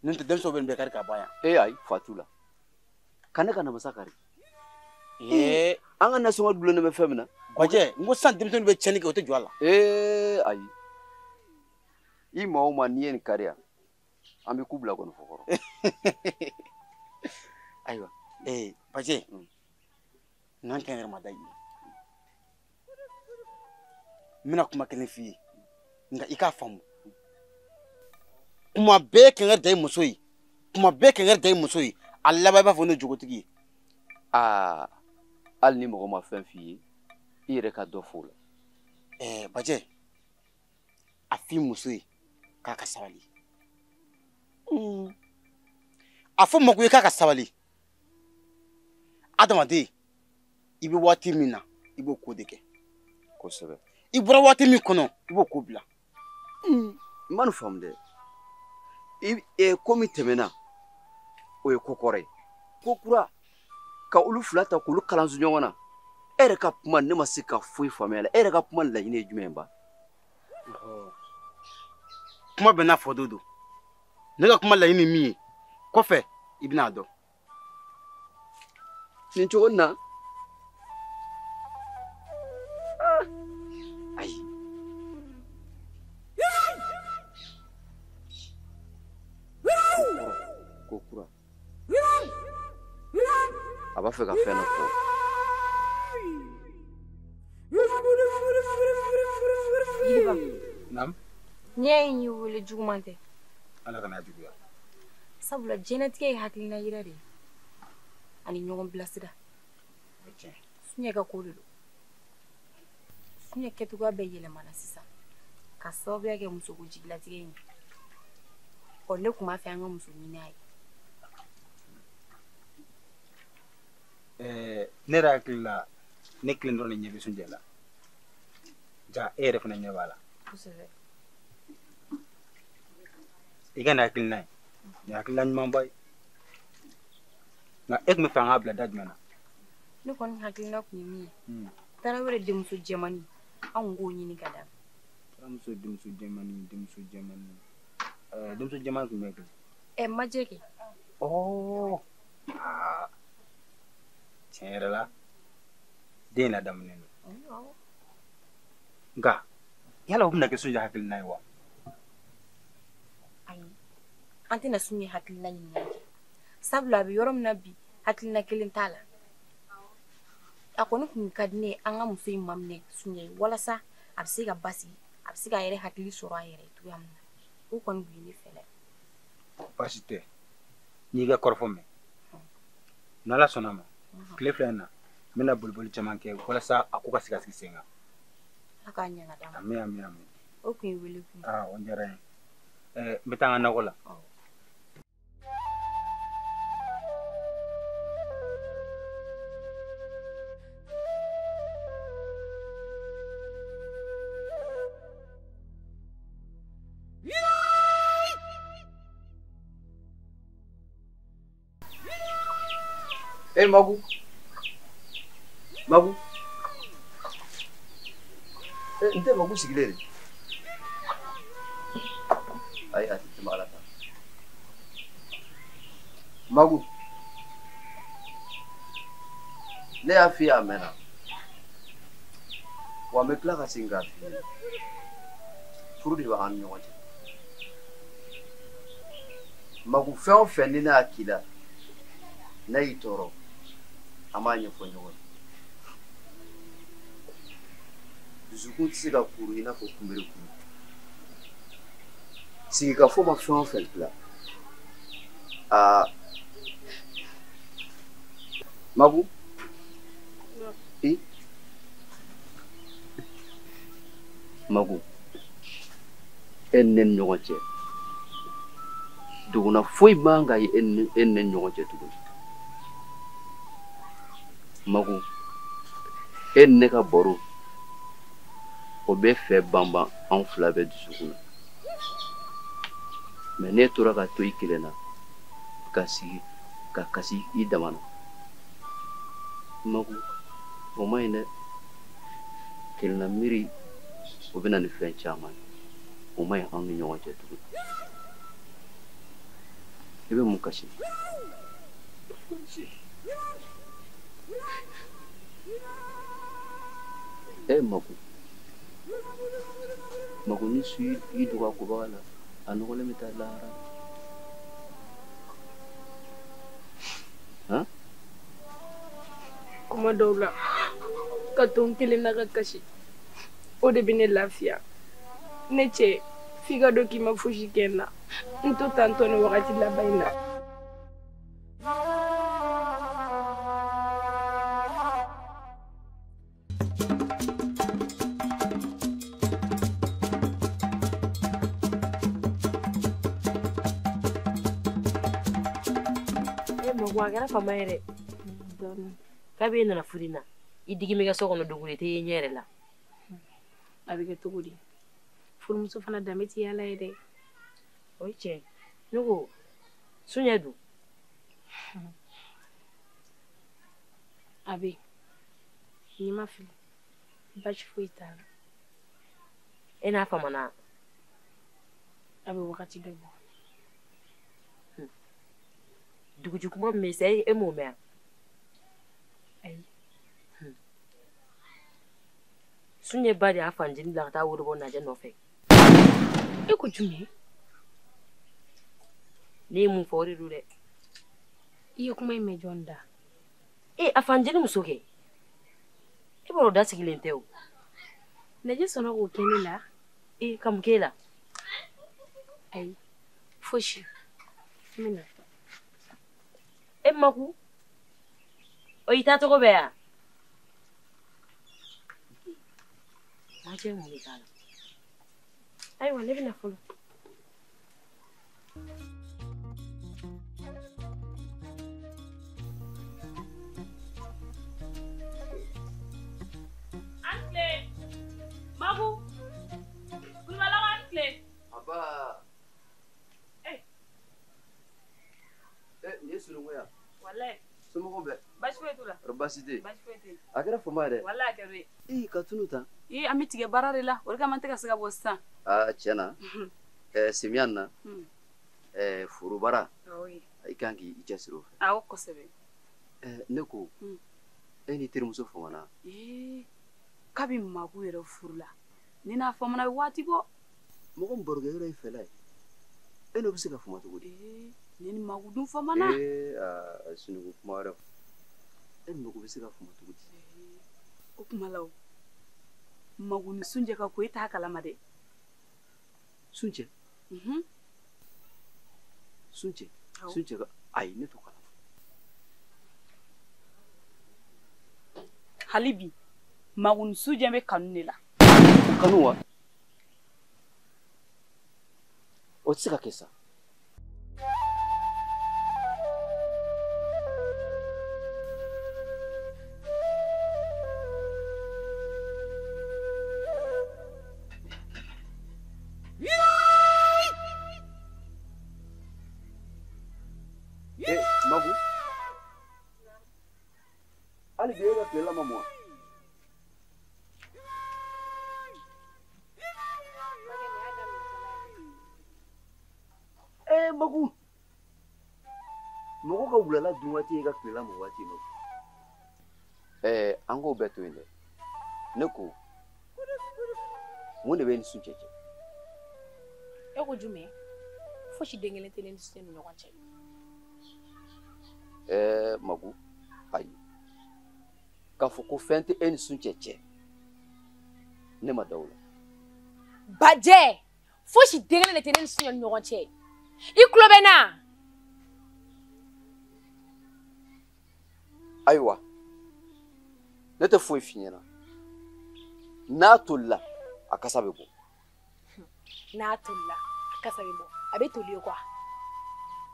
N'o tɛ denmisɛnw bɛ nin bɛɛ kari ka ban yan. Ee ayi, fa t'u la. Ka ne ka namasa kari. Ee, an ka nasɔngɔ dulonnen bɛ fɛn min na. Bajɛ, n ko sisan denmisɛnninw bɛ tiɲɛni kɛ, o tɛ jɔ a la. Ee ayi. I maa o maa n'i ye nin kari yan, an bɛ ku bila kɔni fɔ kɔrɔ. Ayiwa, ee Bajɛ, n'an kɛ yɛrɛ ma da i ye. N bɛna kuma kelen f'i ye, nka i k'a faamu. Kuma bɛɛ kɛngɛrɛ da i muso ye, kuma bɛɛ kɛngɛrɛ da i muso ye, a laban i b'a fɔ ne jogotigi ye. Aa, hali ni mɔgɔ ma fɛn f'i ye, i yɛrɛ ka dɔ f'o la. Ɛɛ Bajɛ, a f'i muso ye k'a ka sabali. A fɔ Mago ye k'a ka sabali. Adamaden, i bɛ waati min na, i b'o ko de kɛ. Kosɛbɛ. I bɔra waati min kɔnɔ, i b'o ko bila. N ma nin faamu dɛ. Ko min tɛmɛna, o ye ko kɔrɔ ye. Ko kura, ka olu fila ta k'olu kalanso ɲɔgɔn na. E yɛrɛ ka kuma ne ma se ka foyi faamuya la. E yɛrɛ ka kuma laɲini ye jumɛn ye ba? Kuma bɛɛ n'a fɔ don don. Ne ka kuma laɲini ye min ye, kɔfɛ i bɛna a dɔn. Nin cogo in na. Ayi. Ko kura. A b'a fɛ ka fɛn dɔ fɔ. Jiriba. Naam. N'i y'a ye n y'i wele juguman tɛ. Ala kana juguya. Sabula diɲɛlatigɛ ye hakilina yira de ye. Ani ɲɔgɔn bilasira. Sunjɛ ka ko de don. Sunjɛ kɛcogoya bɛɛ yɛlɛmana sisan. Ka sababuya kɛ musoko jigilatigɛ in ye. Ɔ ne tun b'a fɛ an ka muso ɲini a ye. Ne yɛrɛ hakili la ne kelen dɔrɔn de ɲɛ bɛ Sunjɛ la. Ja e yɛrɛ fana ɲɛ b'a la. Kosɛbɛ. I ka nin hakilina ye, nin ye hakilina ɲumanba ye. Nka e tun bɛ fɛ an k'a bila da jumɛn na? Ne kɔni hakilina tun ye min ye. Tarawele denmuso jɛmannin, anw k'o ɲini ka d'a ma. Tarawele denmuso jɛmannin, denmuso jɛmannin. Denmuso jɛman tun bɛ kɛ? Majɛ kɛ. Ɔɔ! Aa! Tiɲɛ yɛrɛ la, den in ladamunen don. Nka, yala o bɛna kɛ Sunjɛ hakilina ye wa? Ayi, an tɛna Sunjɛ hakilina ɲininkali kɛ. Sabula a bɛ yɔrɔ min na bi, hakilina kelen t'a la. A kɔni tun ka di ne ye an ka muso in maminɛ Sunjɛ ye walasa a bɛ se ka basigi, a bɛ se k'a yɛrɛ hakili sɔrɔ a yɛrɛ ye cogoya min na. O kɔni tun ye ne fɛla ye. Baasi tɛ. N'i ka kɔrɔfɔ mɛn. N'Ala sɔnna a ma, tile fila in na, n bɛna boliboli caman kɛ walasa a ko ka se ka sigi sen kan. Ala k'a ɲɛ ka d'a ma. Ami ami ami. O tun ye wele kun ye. Aa, o diyara n ye. N bɛ taa n ka nakɔ la. Eh Magu. Magu. Eh, n tɛ Magu sigilen de. Ayi, a tɛ tɛmɛ Ala ta. Magu. Ne y'a f'i ye a mɛnna. Wa n bɛ tila ka segin k'a f'i ye. Furu de b'an ni ɲɔgɔn cɛ. Maku fɛn o fɛn ni ne y'a k'i la, n'a y'i tɔɔrɔ, an b'a ɲɛfɔ ɲɔgɔn ye. Dusukun tɛ se ka kuru i n'a fɔ kunbere kuru. Sigikafɔ ma fɛn o fɛn dilan. Aa Maku. Maku, e ni ne ni ɲɔgɔn cɛ, duguna foyi man ka ye e ni ne ni ɲɔgɔn cɛ tuguni. Maku, e ni ne ka baro, o bɛ fɛ banban anw fila bɛɛ dusukun na. Mɛ n'e tora ka to i kelen na, ka sigi, ka kasi i dama na. Maku, o man ɲi dɛ. Kelenna miiri, o bɛ na ni fɛn caman ye. O man ɲi anw ni ɲɔgɔn cɛ tuguni. I bɛ mun kasi? E Maku, Maku ni su y'i dogo a kobaga la, a nɔgɔlen bɛ taa lahara. Han? Kuma dɔw la, ka to n kelen na ka kasi, o de bɛ ne lafiya. Ne cɛ, f'i ka dɔn k'i ma fosi kɛ n na. N to tantɔ nin wagati laban in na. E Maku, a kɛra fama ye dɛ. Kabi e nana furu in na, i digi bɛ kɛ so kɔnɔ dogo de tɛ ye ɲɛ yɛrɛ la. A bɛ kɛ cogo di? Furumuso fana danbe tɛ yaala ye dɛ. O ye tiɲɛ. Ne ko Sunjɛ dun? A bɛ yen. N'i ma fili, baasi foyi t'a la. E n'a famana? A bɛ wagati dɔ bɔ. Duguju kuma min bɛ sa e m'o mɛn? Ayi. Sunjɛ ba de y'a fanjini bila ka taa wari bɔ Najɛ nɔfɛ. E ko jumɛn? Ne ye mun fɔ o de don dɛ. I ye kuma in mɛn jɔn da? E a fanjini muso kɛ. E b'a dɔn o da sigilen tɛ o. Najɛ sɔnna k'o kɛ ne la? E ka mun k'e la? Ayi, fosi. N bɛ na. E Maku, o y'i taa cogo bɛɛ yan? Majɛ mun de k'a la? Ayiwa, ne bɛ na fɔlɔ. An tile. Maku, Kulubalaw an tile. Aba. Eh. Eh, nin ye Solongo ye wa? Walayi. Somɔgɔw bɛɛ? Baasi foyi t'u la. Baasi tɛ yen. Baasi foyi tɛ yen. A kɛra fama ye dɛ. Walayi a kɛra o ye. Ee, ka tunu tan. Ee, an bɛ tigɛ baara de la, o de kama an tɛ ka se ka bɔ sisan. Aa, tiɲɛ na. Samiya in na, foro baara, i kan k'i cɛsiri o fɛ. Awɔ, kosɛbɛ. Ne ko, e n'i terimuso famana? Ee, kabi Maku yɛrɛ furu la, ne n'a famana a bɛ waati bɔ. Mɔgɔ min barokɛyɔrɔ ye fɛla ye, e n'o bɛ se ka fama cogo di? Ee, ne ni Maku dun famana. Ee, aa, Sinuku kuma wɛrɛ. E ni Maku bɛ se ka fama cogo di? O kuma la o, Maku ni Sunjɛ ka ko e t'a kalama dɛ. Sunjɛ? Sunjɛ? Sunjɛ ka ayi, ne t'o kalama. Hali bi, Maku ni Sunjɛ bɛ kanu de la. O kanu wa? O tɛ se ka kɛ sa. Maku, hali bi e ka tilela ma mɔ wa? Eh, Maku, mɔgɔ ka wulala dun waati ye i ka tilela mɔ waati ye Maku. An k'o bɛɛ to yen dɛ. Ne ko mun de bɛ ni Sunjɛ cɛ? E ko jumɛn? Fosi den kelen tɛ ne ni Sunjɛ ni ɲɔgɔn cɛ. Magu, ayi. K'a fɔ ko fɛn tɛ e ni Sunjɛ cɛ, ne ma da o la. Bajɛ, fosi den kelen de tɛ ne ni Sunjɛ ni ɲɔgɔn cɛ. I tulo bɛ n na? Ayiwa, ne tɛ foyi f'i ɲɛna. N'a tolila, a kasa bɛ bɔ. N'a tolila, a kasa bɛ bɔ. A bɛ toli ye quoi.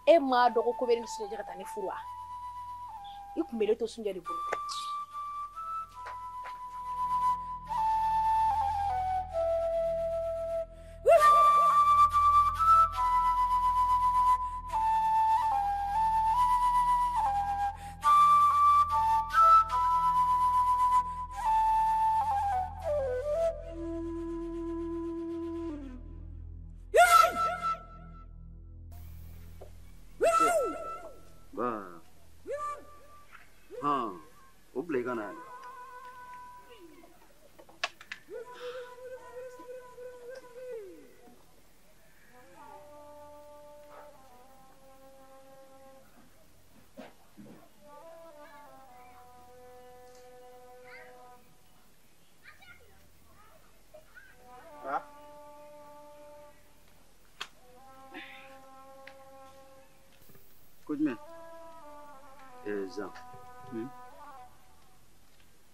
E m'a dɔn ko bɛ ne ni Sunjɛ ka taa ne furu wa? I kun bɛ ne to Sunjɛ de bolo. Zan,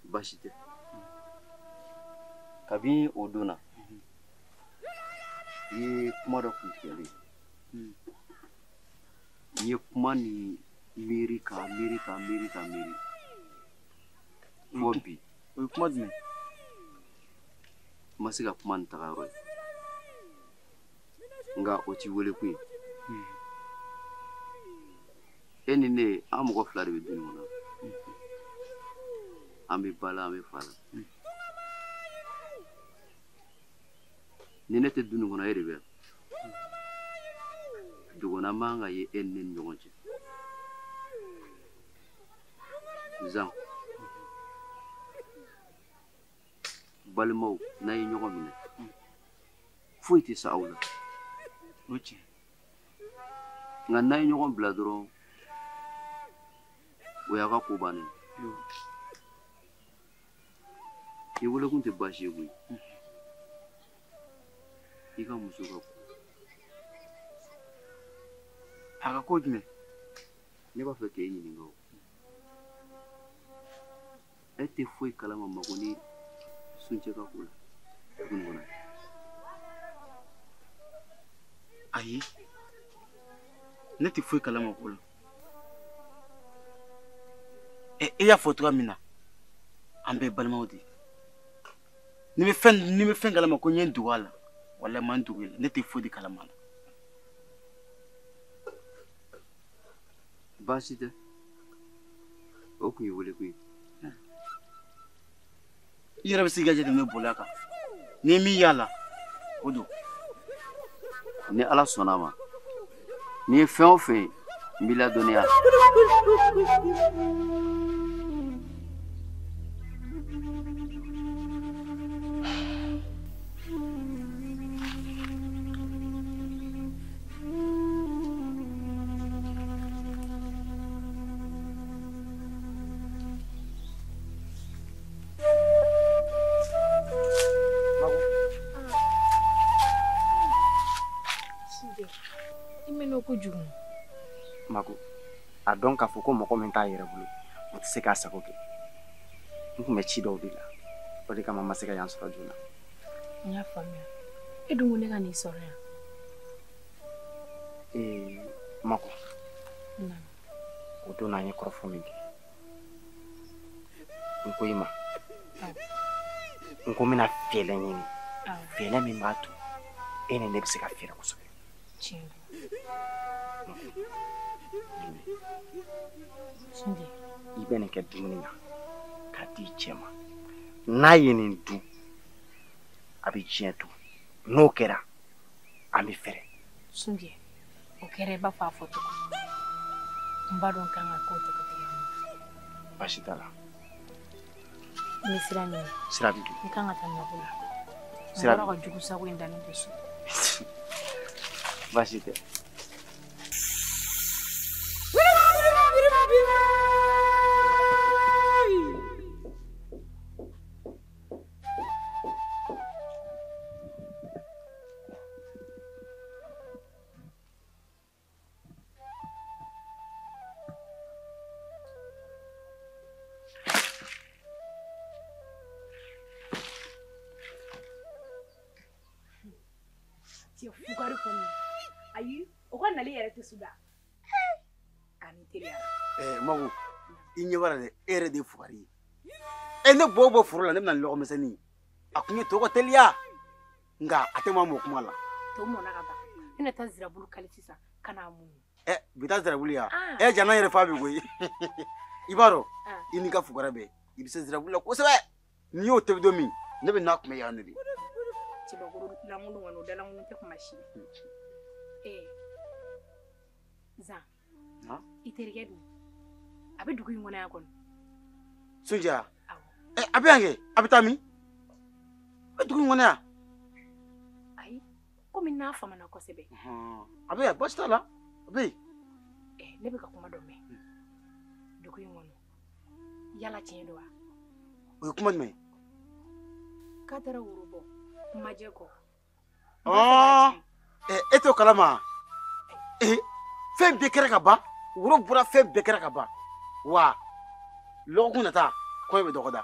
baasi tɛ. Kabini o don na, i ye kuma dɔ kuntigɛlen ye. I ye kuma ni miiri k'a miiri k'a miiri k'a miiri fo bi. O ye kuma jumɛn? N ma se ka kuma nin taga yɔrɔ ye, nka o t'i wele kun ye. E ni ne, an mɔgɔ fila de bɛ du nin kɔnɔ. An bɛ ba la, an bɛ fa la. Ni ne tɛ du nin kɔnɔ, e de bɛ yan. Dogona man ka ye e ni ne ni ɲɔgɔn cɛ. Zan, balimaw, n'a ye ɲɔgɔn minɛ, foyi tɛ sa aw la. O tiɲɛ. Nka n'a ye ɲɔgɔn bila dɔrɔn, o y'a ka ko bannen ye. I wolokun tɛ baasi ye koyi. I ka muso ka ko. A ka ko jumɛn? Ne b'a fɛ k'e ɲininka o. E tɛ foyi kalama Mago ni Sunjɛ ka ko la dugu nin kɔnɔ. Ayi, ne tɛ foyi kalama o ko la. E y'a fɔ cogoya min na, an bɛɛ balimaw de ye. Ni bɛ fɛn kalama ko n ye n dogo a la, walahi n ma n dogo i la, ne tɛ foyi de kalama a la. Baasi tɛ, o kun ye wele kun ye. I yɛrɛ bɛ se k'i ka jateminɛ boli a kan. N'i ye min y'a la, o don. Ni Ala sɔnna a ma, n'i ye fɛn o fɛn ye, n b'i ladɔnniya. Kojugu. Mago, a dɔn k'a fɔ ko mɔgɔ min t'a yɛrɛ bolo, o tɛ se k'a sago kɛ. N kun bɛ ci dɔw de la, o de kama n ma se ka yan sɔrɔ joona. N y'a faamuya. E dun ko ne ka n'i sɔrɔ yan. Mago, o don an ye kɔrɔfɔ min kɛ, n ko i ma, n ko n bɛna fɛɛrɛ ɲini, fɛɛrɛ min b'a to e ni ne bɛ se ka fɛɛrɛ kosɛbɛ. Tiɲɛ don. Sunjɛ, i bɛ nin kɛ dumuni na k'a di cɛ ma. N'a ye nin dun, a bɛ diɲɛ dun. N'o kɛra, an bɛ fɛrɛ. Sunjɛ, o kɛra i b'a fɔ a fɔ cogo. N b'a dɔn kan ka k'o cogo tɛ yan. Baasi t'a la. N bɛ sira ɲini. Sira b'i bolo. N kan ka taa nakɔ la. Sira b'i bolo. N bɔra ka jugu sago in dalen to so. Baasi tɛ. Fugari kɔni ayi o ka nali yɛrɛ tɛ suda ani teliyara. Mago i ɲɛ b'a la dɛ, e yɛrɛ de ye fugari ye. Ne bɔ bɔ foro la ne bɛna ni lɔgɔmisɛnnin ye, a kun ye tɔ ka teliya nka a tɛ maa mɔ kuma la. To mɔna ka ban, ne na taa zirabulu kali sisan ka n'a muɲu. Bi taa zirabulu ya? Jana yɛrɛ fa bɛ koyi. I b'a dɔn i n'i ka fugara bɛɛ i bɛ se zirabulu la kosɛbɛ. N'i y'o tobi don min ne bɛ n'a kunbɛ yan de. Cɛbakɔrɔ lankolon kɔni o dalankolon tɛ kuma si. Zan, i terikɛ dun a bɛ dugu in kɔnɔ yan kɔni. Sunjata, a bɛ yan kɛ, a bɛ taa min? A bɛ dugu in kɔnɔ yan. Ayi, komi n'a famana kosɛbɛ. A bɛ yan, baasi t'a la, a bɛ yen. Ne bɛ ka kuma dɔ mɛn dugu in kɔnɔ, yala tiɲɛ don wa? O ye kuma jumɛn ye? K'a taara woro bɔ majɛ kɔ. E t'o kalama? Fɛn bɛɛ kɛra ka ban, woro bɔra, fɛn bɛɛ kɛra ka ban. Wa lɔgɔkun nata kɔɲɔ bɛ dɔgɔda.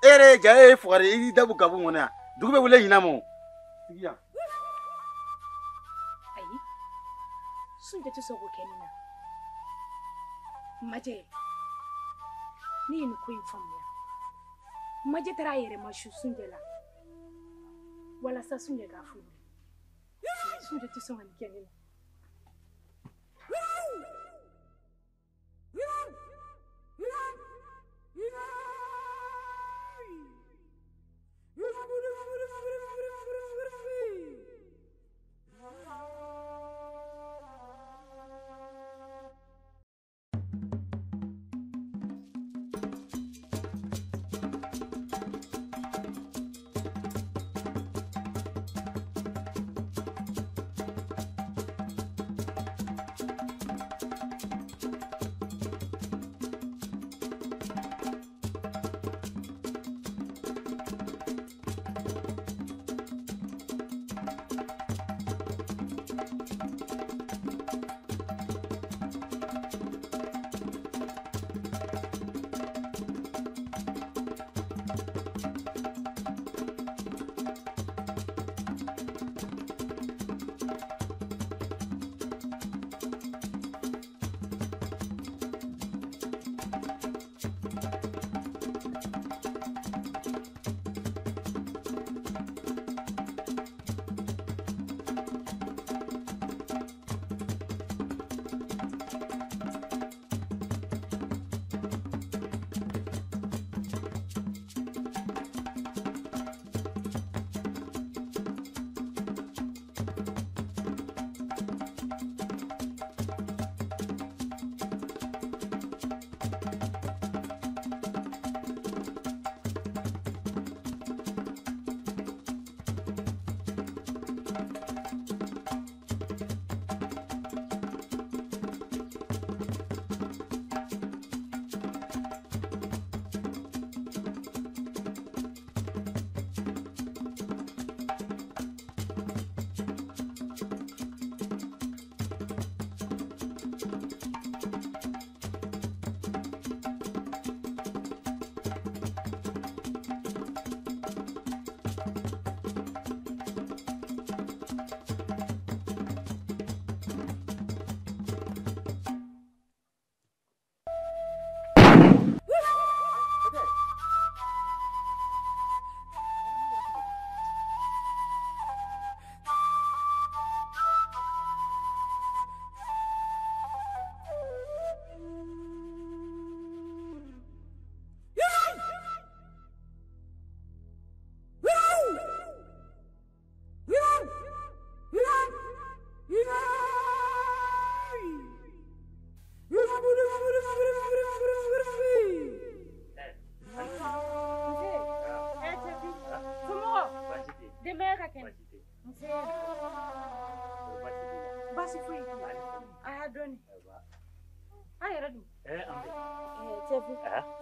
E yɛrɛ ye ja, e ye fugari, i y'i da bɔ gabu kɔnɔ yan, dugu bɛ wele ɲinan ma o. Sigi yan. Ayi, Sunjata tɛ sɔn k'o kɛ ne na. Majɛ, ne ye nin ko in faamuya. Majɛ taara a yɛrɛ ma su Sunjata la walasa Sunjata k'a furu. Sunjata tɛ sɔn ka nin kɛ ne la.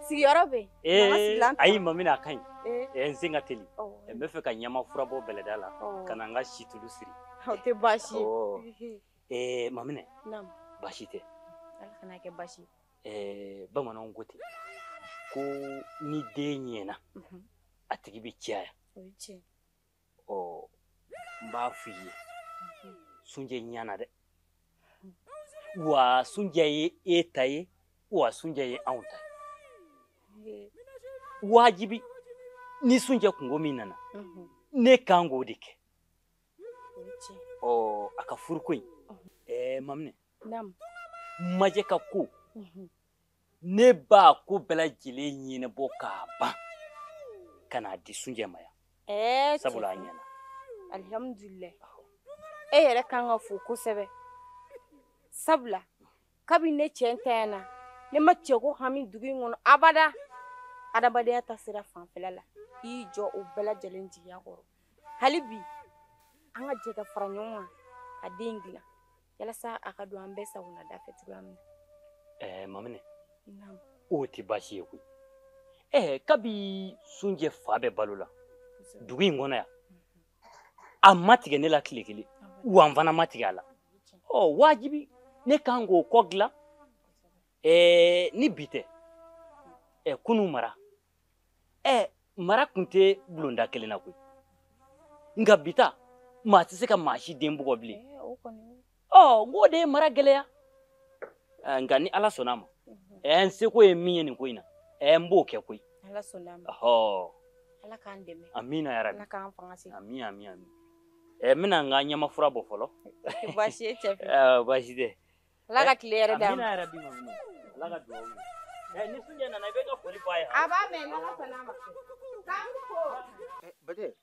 Sigiyɔrɔ bɛ yen. Ayi Maminɛ a ka ɲi. N sen ka teli. N bɛ fɛ ka ɲama fura bɔ bɛlɛda la ka na n ka situlu siri. O tɛ baasi ye. Maminɛ. Naamu. Baasi tɛ. Ala kana kɛ baasi ye. Bamananw ko ten ko ni den ɲɛna a tigi bɛ caya. O ye tiɲɛ. Ɔ n b'a f'i ye Sunjɛ ɲɛna dɛ. Wa Sunjɛ ye e ta ye wa Sunjɛ ye anw ta ye. Wajibi ni Sunjɛ kungo min nana ne kan k'o de kɛ. Ɔ a ka furuko in Maminɛ. Majɛ ka ko ne b'a ko bɛɛ lajɛlen ɲɛnabɔ k'a ban ka n'a di Sunjɛ ma yan. Sabula a ɲɛna. Alihamudulilayi. E yɛrɛ kan ka fo kosɛbɛ. Sabula kabini ne cɛ ntanya na ne ma cɛko hami dugu in kɔnɔ abada. Adamadenya ta sira fanfɛla la i y'i jɔ o bɛɛ lajɛlen jigiya kɔrɔ. Hali bi an ka jɛ ka fara ɲɔgɔn kan ka den dilan yalasa a ka don an bɛɛ sagona da fɛ cogoya min na. Maminɛ. O tɛ baasi ye koyi. Kabi Sunjɛ fa bɛ balo la dugu in kɔnɔ yan a ma tigɛ ne la tile kelen wa n fana ma tigɛ a la. Ɔ wajibi ne kan k'o kɔ dilan. Ni bi tɛ kunun mara mara tun tɛ bulonda kelen na koyi nka bi ta maa tɛ se ka maa si den bugɔ bilen. Ɔ n k'o de ye mara gɛlɛya. Nka ni Ala sɔnna a ma n seko ye min ye nin ko in na n b'o kɛ koyi. Ala sɔnna a ma. Ala k'an dɛmɛ. Amiina yarabi. Ala k'an fanga se. Ami ami ami. N bɛna n ka ɲamafura bɔ fɔlɔ. Baasi ye cɛ fɛ. Baasi tɛ. Ala ka tile yɛrɛ d'a ma. Amiina yarabi Maminɛ. Ala ka dugawu minɛ. Ni Sunjɛ nana i bɛ n ka foli fɔ a ye. A b'a mɛn n'Ala sɔnna a ma. K'an ko. Bajɛ,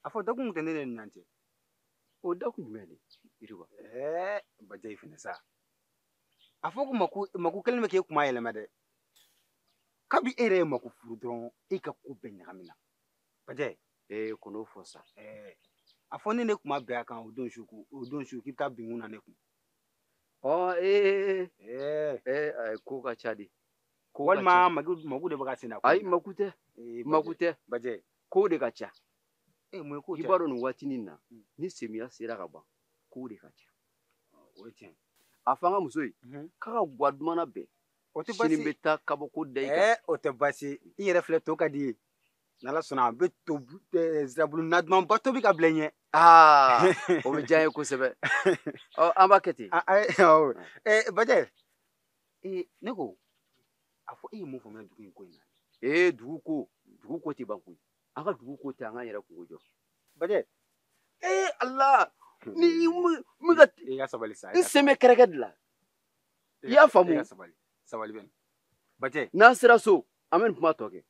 a fɔ dakun tɛ ne ni ɲɔgɔn cɛ. O dakun jumɛn de Yiriwa? Bajɛ i fɛnɛ sa. A fɔ ko mako kelen bɛ k'e kuma yɛlɛma dɛ. Kabi e yɛrɛ ye mako furu dɔrɔn e ka ko bɛɛ ɲagamina. Bajɛ. Kɔn'o fɔ sa. A fɔ ne kuma bɛn a kan o don su k'i bɛ taa bin kun na ne kun. Ko ka ca de. Walima mako de bɛ ka sen na. Ayi mako tɛ. Mako tɛ. Bajɛ. Ko de ka ca. Mun ye ko ca? I b'a dɔn nin waatinin na ni samiya sera ka ban ko de ka ca. O ye tiɲɛ. A fɔ an ka muso ye k'a ka guwa duman bɛn. O tɛ baasi. Sini bɛ taa kabako da i kan. O tɛ baasi. I yɛrɛ filɛ to ka di ye. N'Ala sɔnna a bɛ to zirabulu nadumanba tobi ka bila i ɲɛ. O bɛ diya n ye kosɛbɛ. An b'a kɛ ten. Bajɛ, ne ko a fɔ e ye mun faamuya dugu in ko in na? Dugu ko tɛ ban koyi. An ka dugu ko tɛ an k'an yɛrɛ kungo jɔ. Bajɛ. Ala ni min ka. I ka sabali sa. N sen bɛ kɛrɛkɛ de la. I y'a faamu. I ka sabali. Sabali bɛ nin. Bajɛ. N'an sera so an bɛ nin kuma tɔ kɛ.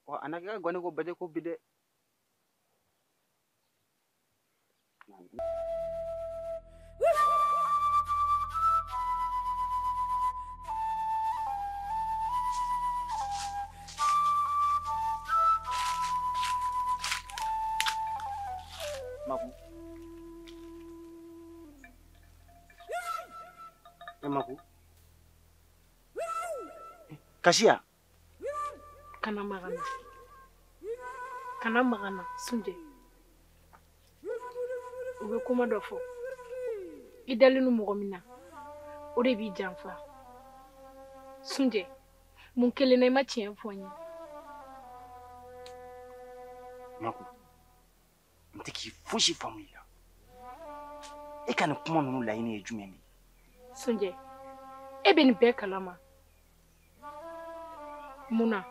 Wa a na kɛ ka gɔni ko Bajɛ ko bi dɛ. Maku. Maku. Kasiya. Kana magana. Kana magana Sunjɛ. U bɛ kuma dɔ fɔ. I dalen don mɔgɔ min na, o de b'i janfa. Sunjɛ, mun kelen na i ma tiɲɛ fɔ n ye? Maku, n tɛ k'i fosi faamu i la. E ka nin kuma ninnu laɲini ye jumɛn de ye? Sunjɛ, e bɛ nin bɛɛ kalama. Mun na?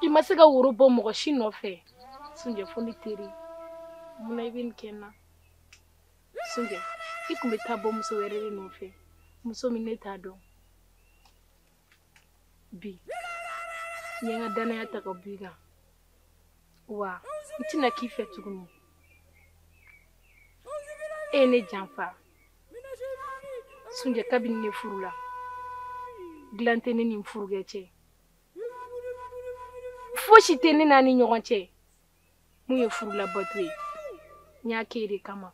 I ma se ka woro bɔ mɔgɔ si nɔfɛ. Sunjɛ, fo ne teri. Mun na i bɛ nin kɛ n na? Sunjɛ, i tun bɛ taa bɔ muso wɛrɛ de nɔfɛ. Muso min ne t'a dɔn. Bi, n ye n ka danaya ta ka bɔ i kan. Wa n tɛna k'i fɛ tuguni. E ye ne janfa. Sunjɛ, kabini ne furula, dilan tɛ ne ni n furukɛ cɛ. Fosi tɛ ne n'a ni ɲɔgɔn cɛ. Mun ye furulabato ye? N y'a k'e de kama.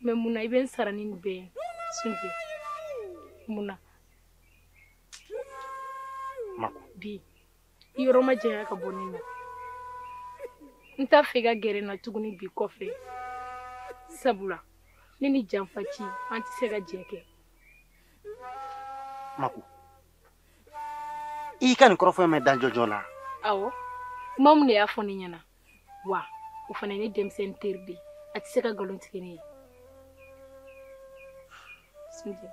Mɛ mun na i bɛ n sara ni nin bɛɛ ye? Sunjɛ, Mun na? Mako. Bi i yɔrɔ ma janya ka bɔ ne na. N t'a fɛ i ka gɛrɛ n na tuguni bi kɔfɛ. Sabula ne ni janfaci an tɛ se ka jɛ kɛ. Mako, i ka nin kɔrɔfɔ in mɛn dan jɔjɔ la? Awɔ, Mamu de y'a fɔ ne ɲɛna. Wa o fana ye ne denmisɛnnin teri de ye. A tɛ se ka nkalon tigɛ ne ye. Sunjɛ,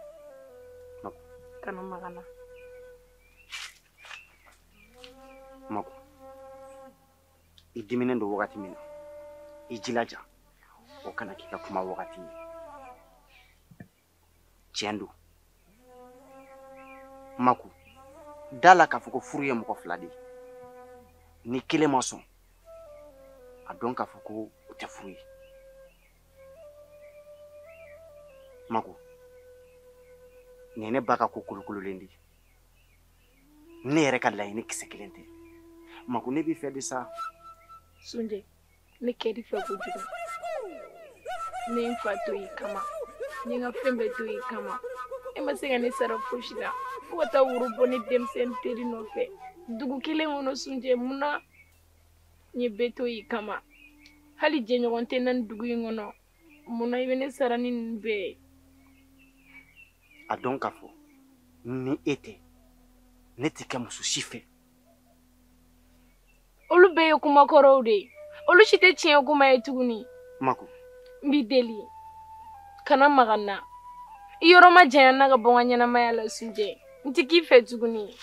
kana maga n na. Mako, i diminen don wagati min na, i jilaja o kana k'i ka kuma wagati ye. Tiɲɛ don Mako, da la k'a fɔ ko furu ye mɔgɔ fila de ye. Ni kelen ma sɔn, a dɔn k'a fɔ ko o tɛ furu ye. Mako, nin ye ne ba ka ko kolokololen de ye. Ne yɛrɛ ka laɲini kisɛ kelen tɛ. Mako, ne b'i fɛ de sa. Sunjɛ, ne kɛr'i fɛ kojugu. Ne ye n fa to i kama. N ye n ka fɛn bɛɛ to i kama. E ma se ka ne sara fosi la. Fo ka taa woro bɔ ne denmisɛnnin teri nɔfɛ. Dugu kelen kɔnɔ Sunjɛ, mun na? N ye bɛɛ to i kama. Hali jɛɲɔgɔn tɛ n na nin dugu in kɔnɔ. Mun na i bɛ ne sara ni ninnu bɛɛ ye? A dɔn k'a fɔ ni e tɛ, ne tɛ kɛ muso si fɛ. Olu bɛɛ ye kumakɔrɔw de ye. Olu si tɛ tiɲɛ kuma ye tuguni. Mako, n b'i deli, kana maga n na. I yɔrɔ ma janya n na ka bɔ n ka ɲɛnamaya la Sunjɛ. N tɛ k'i fɛ tuguni.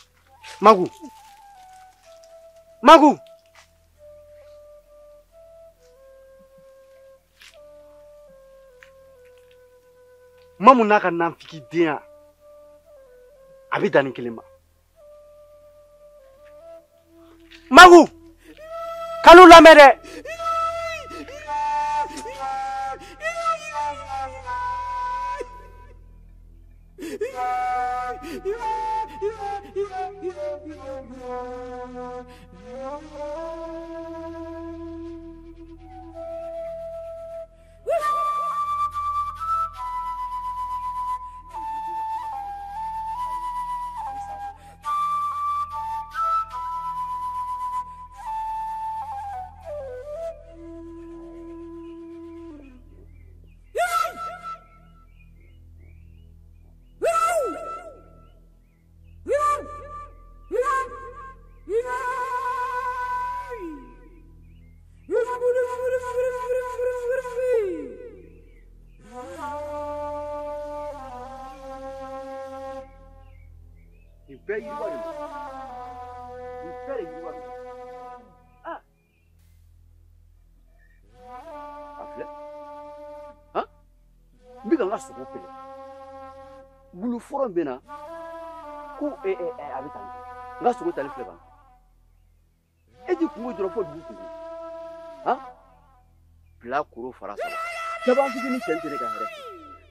Mako, Mako. Mamu n'a ka nanfikidenya, a bɛ dan nin kelen ma. Mako, kan'u lamɛn dɛ. Sogo pele wulu fɔlɔ bɛ na ko a bɛ tan, n ka sogo tali filɛ kan, e ti kungo dɔrɔn fo dugu kungo han bila koro fara saba laban fitinin cɛ tɛ ne ka hɛrɛ fɛ.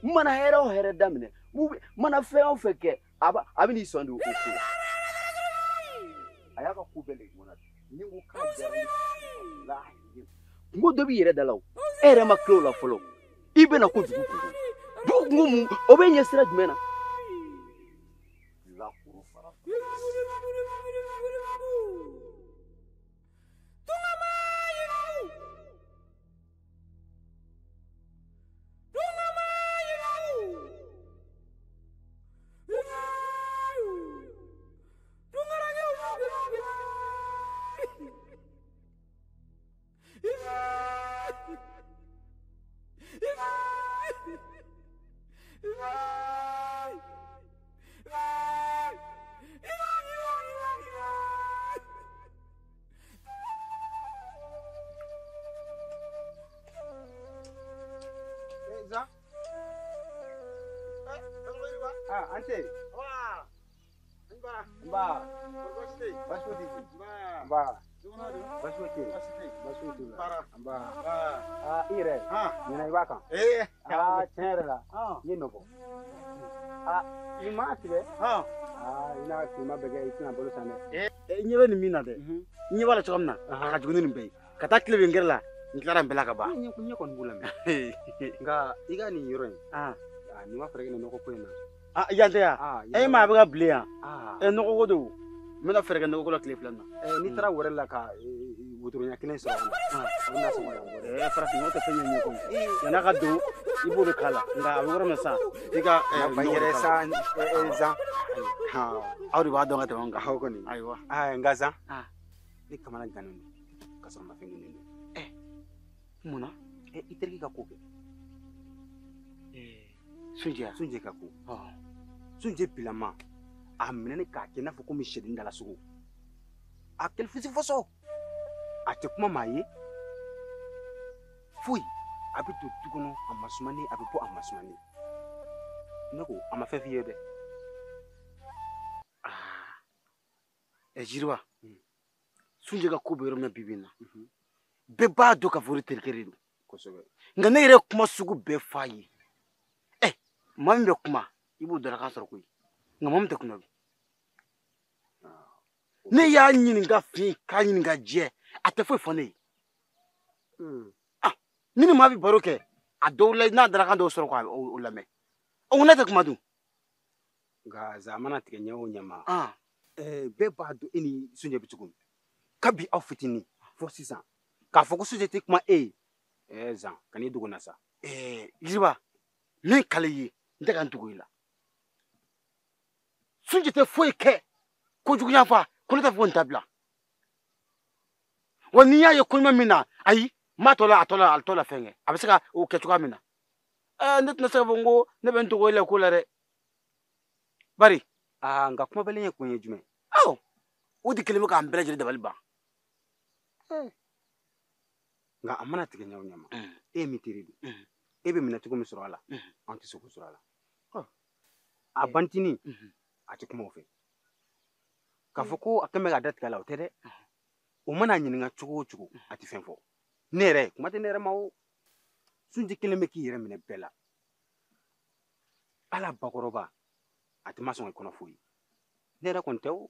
N mana hɛrɛ o hɛrɛ daminɛ, n mana fɛn o fɛn kɛ, a bɛ n'i sɔn de o ko la. A y'a ka ko bɛɛ lajɛ ɲɔgɔn na, ni n ko k'a diyara ne ye, kungo dɔ b'i yɛrɛ da la o, e yɛrɛ ma tila o la fɔlɔ, i bɛna ko dugu kungo. Dugu kungo mun, o bɛ ɲɛ sira jumɛn na? Lakoro fara. I yɛrɛ ɲinɛ i b'a kan. Aa tiɲɛ yɛrɛ la n ye nɔ bɔ. Aa i m'a tigɛ. Aa i n'a tilema bɛɛ kɛ i tɛna balo san dɛ. I ɲɛ bɛ nin min na dɛ, n ɲɛ b'a la cogo min na a ka jugu ni nin bɛɛ ye. Ka taa tile bɛ n gɛrɛ la, n tilara nin bɛɛ la ka ban. Ɲɛ kɔni b'u la mɛ. Nka i ka nin yɔrɔ in, aa nin ma fɛɛrɛ kɛ nin nɔgɔ ko in na. Yan tɛ yan. E ma a bɛ ka bilen yan. Nɔgɔ ko don. N bɛna fɛɛrɛ kɛ nɔgɔ ko la tile 2 na. N'i taara wɛrɛ la ka wotoro ɲɛ kelen sɔrɔ a la, o bɛna sɔngɔ la. Farafin nɔgɔ tɛ fɛn ɲɛ koyi. Yan'a ka don i b'o de k'a la. Nka a bɛ yɔrɔ min sisan i ka yɛrɛ sa zan. Aw de b'a dɔn ka tɛmɛ an kan. Aw kɔni. Ayiwa. Nka zan. Ne kamana gannen don ka sɔrɔ n ma fɛn ɲini don. Mun na? I terikɛ ka ko kɛ. Sunjɛ. Sunjɛ ka ko. Sunjɛ bilama a minɛ ne k'a kɛ i n'a fɔ komi sɛden dala sogo. A kɛlɛfisi fɔsɔ. A tɛ kuma maa ye. Foyi. A bɛ don du kɔnɔ a masumannen, a bɛ bɔ a masumannen. Ne ko a ma fɛn f'i ye dɛ. Jiriba. Sunjɛ ka ko bɛ yɔrɔ min na bi bi in na. Bɛɛ b'a dɔn k'a fɔ o de terikɛ de don. Kosɛbɛ. Nka ne yɛrɛ ye kuma sugu bɛɛ f'a ye. Maa min bɛ kuma i b'o dalakan sɔrɔ koyi. Nka maa min tɛ kuma bi. Ne y'a ɲininka fin k'a ɲininka jɛ a tɛ foyi fɔ ne ye. Ni ni maa bɛ baro kɛ a dɔw la n'a dalakan dɔw sɔrɔ k'o lamɛn. O ne tɛ kuma dun. Nka zan mana tigɛ ɲɛ o ɲɛ ma. Bɛɛ b'a dɔn e ni Sunjɛ bɛ cogo min. Kabi aw fitinin fo sisan k'a fɔ ko Sunjɛ tɛ kuma e ye. Zan kan'i dogo n na sa. Jiriba min kale ye n tɛ ka n dogo i la. Sunjɛ tɛ foyi kɛ kojugu yanfa ko ne t'a fɔ ko n dabila. Wa n'i y'a ye ko ɲuman min na ayi n b'a tɔ la a tɔ la a tɔ la fɛn kɛ a bɛ se ka o kɛ cogoya min na. Ne tɛna se k'a fɔ n ko ne bɛ n dogo e la ko la dɛ. Bari. Nka kumabalen ye kun ye jumɛn? Awɔ o de kɛlen bɛ k'an bɛɛ lajɛlen dabali ban. Nka a mana tigɛ ɲɛ o ɲɛ ma e ye min teri don e bɛ minɛ cogo min sɔrɔ a la an tɛ se k'o sɔrɔ a la. A bantinin a tɛ kuma o fɛ. K'a fɔ ko a kɛn bɛ k'a da tigɛ a la o tɛ dɛ. O mana ɲininka cogo o cogo a tɛ fɛn fɔ. Ne yɛrɛ kuma tɛ ne yɛrɛ ma o. Sunjɛ kelen bɛ k'i yɛrɛ minɛ bɛɛ la. Ala bakɔrɔba a tɛ ma sɔn ka kɔnɔ foyi. Ne yɛrɛ kɔni tɛ o.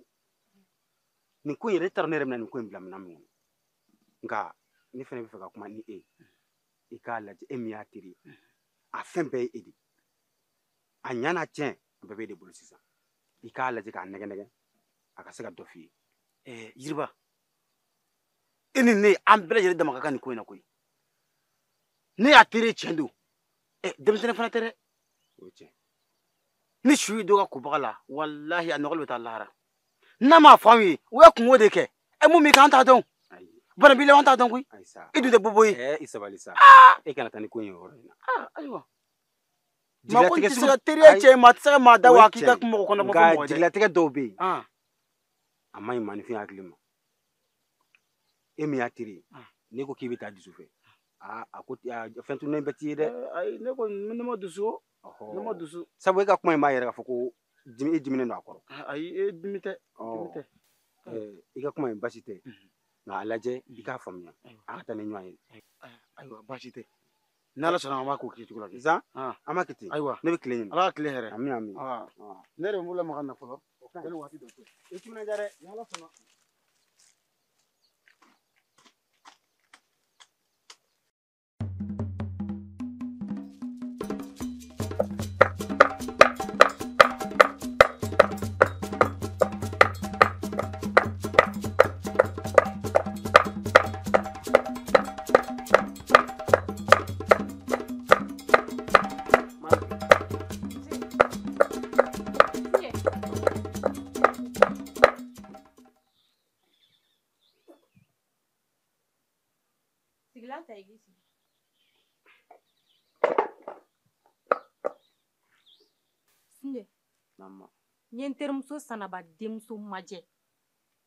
Nin ko in yɛrɛ e taara ne yɛrɛ bɛna nin ko in bila minɛn min kɔnɔ. Nka ne fana bɛ fɛ ka kuma ni e ye. I k'a lajɛ e min y'a teri ye. A fɛn bɛɛ ye e de ye. A ɲa n'a tiɲɛ a bɛɛ b'e de bolo sisan. I k'a lajɛ k'a nɛgɛ nɛgɛ a ka se ka dɔ f'i ye. Jiriba e ni ne an bɛɛ lajɛlen dama ka kan nin ko in na koyi. Ne y'a teri ye tiɲɛ don. Denmisɛnnin fana tɛ dɛ. O ye tiɲɛ. Ni su y'i dɔ ka kobaga la walahi a nɔgɔli bɛ taa lahara. N'a m'a fɔ anw ye o ye kungo de kɛ. Mun b'i kan an t'a dɔn. Bana b'i la an t'a dɔn koyi. I dun tɛ bobo ye. I sabali sa. E kana taa ni ko in ye o yɔrɔ in na. Ayiwa. Maa ko tɛ se ka teriya cɛ maa tɛ se ka maa da wa k'i ka kuma mɔgɔ kɔnɔ kuma fɔ mɔgɔ ye dɛ. Jigilatigɛ dɔw bɛ yen. A man ɲi maaninfin hakili ma. E min y'a teri ye n'e ko k'i bɛ taa dusu fɛ a ko fɛn tununnen bɛɛ t'i ye dɛ. Ayi ne kɔni ne ma dusu o. Ne ma dusu. Sabu e ka kuma in b'a yɛrɛ k'a fɔ ko e diminen don a kɔrɔ. Ayi e dimi tɛ. Dimi tɛ. I ka kuma in baasi tɛ. Nka a lajɛ i k'a faamuya a ka taa ni ɲɔgɔn ye. Ayiwa baasi tɛ. N'Ala sɔnna an b'a k'o kɛcogo la. Zan an b'a kɛ ten. Ayiwa ne bɛ tile ɲini. Ala ka tile hɛrɛ. Ami ami. Ne yɛrɛ bɛ n bolo lamaga na fɔlɔ. Yanni waati dɔ cɛ. I timinandiya dɛ. N'Ala sɔnna. Sunjɛ, n ye n terimuso Sanaba denmuso majɛ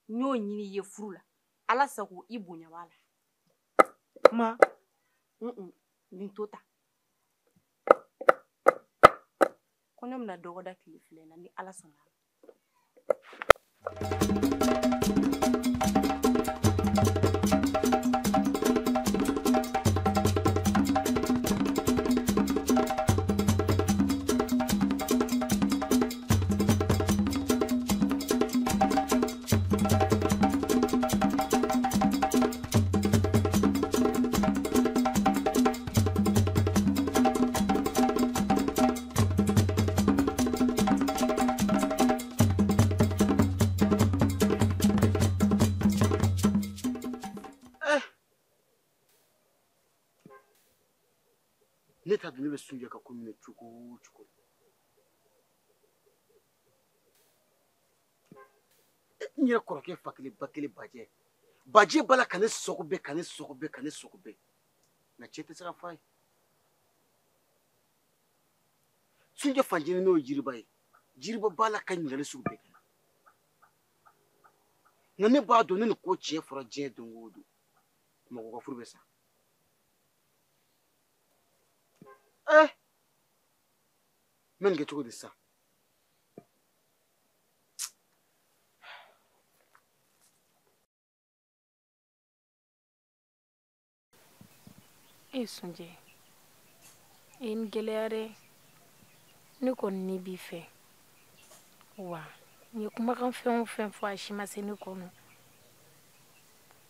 n y'o ɲini i ye furu la Ala sago i bonya b'a la. Ma. Nin to ta. Kɔɲɔ bɛna dɔgɔda tile 2 na ni Ala sɔnna. Ne t'a dɔn ne bɛ Sunjɛ ka ko minɛ cogo o cogo. N yɛrɛ kɔrɔkɛ fa kelen ba kelen Bajɛ. Bajɛ b'a la ka ne sɔgɔbɛ ka ne sɔgɔbɛ ka ne sɔgɔbɛ. Nka cɛ tɛ se ka f'a ye. Sunjɛ fanjini n'o ye Jiriba ye. Jiriba b'a la ka ɲininkali sugu bɛɛ kɛ. Nka ne b'a dɔn ne ni ko tiɲɛ fɔra diɲɛ don o don. Mɔgɔ ka furu bɛ sa. N bɛ nin kɛ cogo di sisan? E Sunjɛ, e ye n gɛlɛya dɛ. Ne kɔni ni b'i fɛ. Wa n ye kumakan fɛn o fɛn fɔ a si ma se ne kɔnɔ.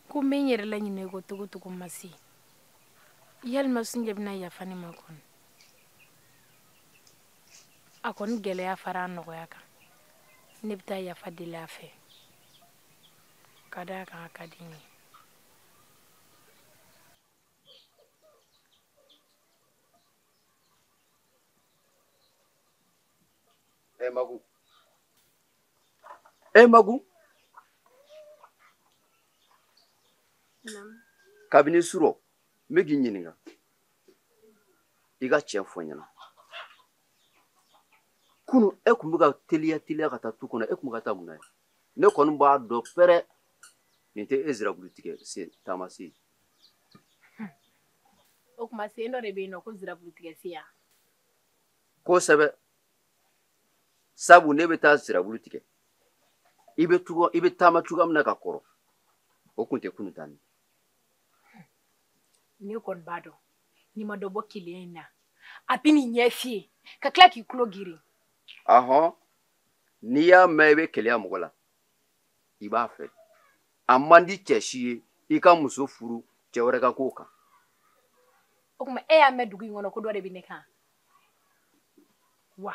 Ko n bɛ n yɛrɛ laɲinɛ ko togo togo ma se. Yalima Sunjɛ bɛna yafa ne ma kɔni. A kɔni gɛlɛya fara a nɔgɔya kan. Ne bɛ taa yafa deli a fɛ. Ka d'a kan a ka di n ye. Magu. Magu. Kabini surɔ n bɛ k'i ɲininka i ka tiɲɛ fɔ n ɲɛna. Kunu e kun bɛ ka teliya teliya ka taa tu kɔnɔ, e kun bɛ ka taa mun na ye? Ne kɔni b'a dɔn pɛrɛ nin tɛ e zirabulu tigɛ sen taamase ye. O tuma sen dɔ de bɛ yen nɔ ko zirabulu tigɛ sen ya? Kosɛbɛ. Sabu ne bɛ taa zirabulu tigɛ, i bɛ taama cogoya min na ka kɔrɔ, o kun tɛ kunu ta ni. Ne kɔni b'a dɔn n'i ma dɔ bɔ keleya in na, a bɛ n'i ɲɛ fiyɛ ka tila k'i tulo girin. Ahɔn, n'i y'a mɛn i bɛ keleya mɔgɔ la, i b'a fɛ. A man di cɛ si ye i ka muso furu cɛ wɛrɛ ka k'o kan. O tuma e y'a mɛn dugu in kɔnɔ ko dɔ de bɛ ne kan wa?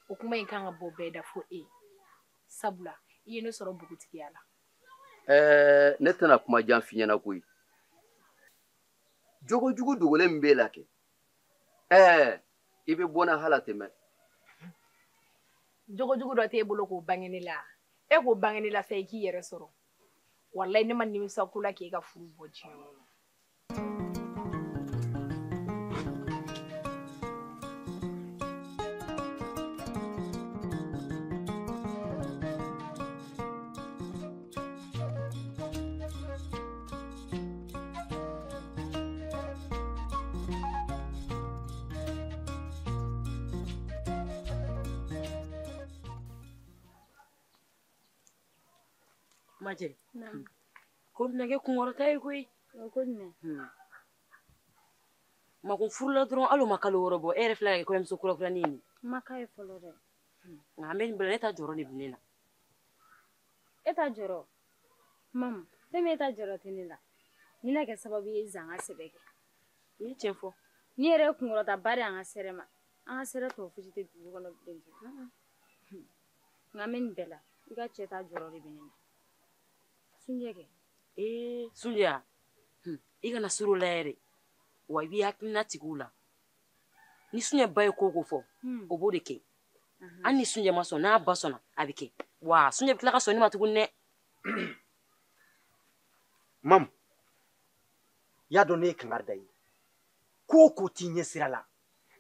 O kuma in kan ka bɔ bɛɛ da fo e. Sabula i ye ne sɔrɔ npogotigiya la. Ne tɛna kuma jan f'i ɲɛna koyi. Jogojugu dogolen min b'e la kɛ, i bɛ bɔ n na hali a tɛ mɛn. Jogojugu dɔ t'e bolo k'o bange ne la. E k'o bange ne la sa i k'i yɛrɛ sɔrɔ. Walayi ne ma nimisa ko la k'e ka furu bɔ diɲɛ kɔnɔ. Majɛ, ko bɛna kɛ kunkɔrɔta ye koyi. Ko jumɛn? Makun furula dɔrɔn hali o ma kalo wɔɔrɔ bɔ, e yɛrɛ filɛ ka kɛ kɔɲɔmuso kurakuranin ye nin. N ma k'a ye fɔlɔ dɛ. Nka an bɛ nin bɛɛ la, ne ta jɔrɔ de bɛ ne na. E ta jɔrɔ? Mamu, fɛn min e ta jɔrɔ tɛ ne la. Ni na kɛ sababu ye zan ka sɛbɛ kɛ. I ye tiɲɛ fɔ. Ni yɛrɛ ye kunkɔrɔtaba de ye an ka sɛrɛ ma. An ka sɛrɛ tɔ fosi tɛ dugu kɔnɔ bilen tugun. Nka an bɛ nin bɛɛ la, i ka cɛ ta jɔrɔ de bɛ ne na. Sunjɛ kɛ. Sunjɛ, i kana suru la yɛrɛ. Wa i b'i hakilina tigɛ o la. Ni Sunjɛ ba ye ko o ko fɔ, o b'o de kɛ. Hali ni Sunjɛ ma sɔn, n'a ba sɔnna, a bɛ kɛ. Wa Sunjɛ bɛ tila ka sɔn ne ma tuguni dɛ. Mamu, i y'a dɔn ne ye kangari da ye. Ko o ko t'i ɲɛ sira la,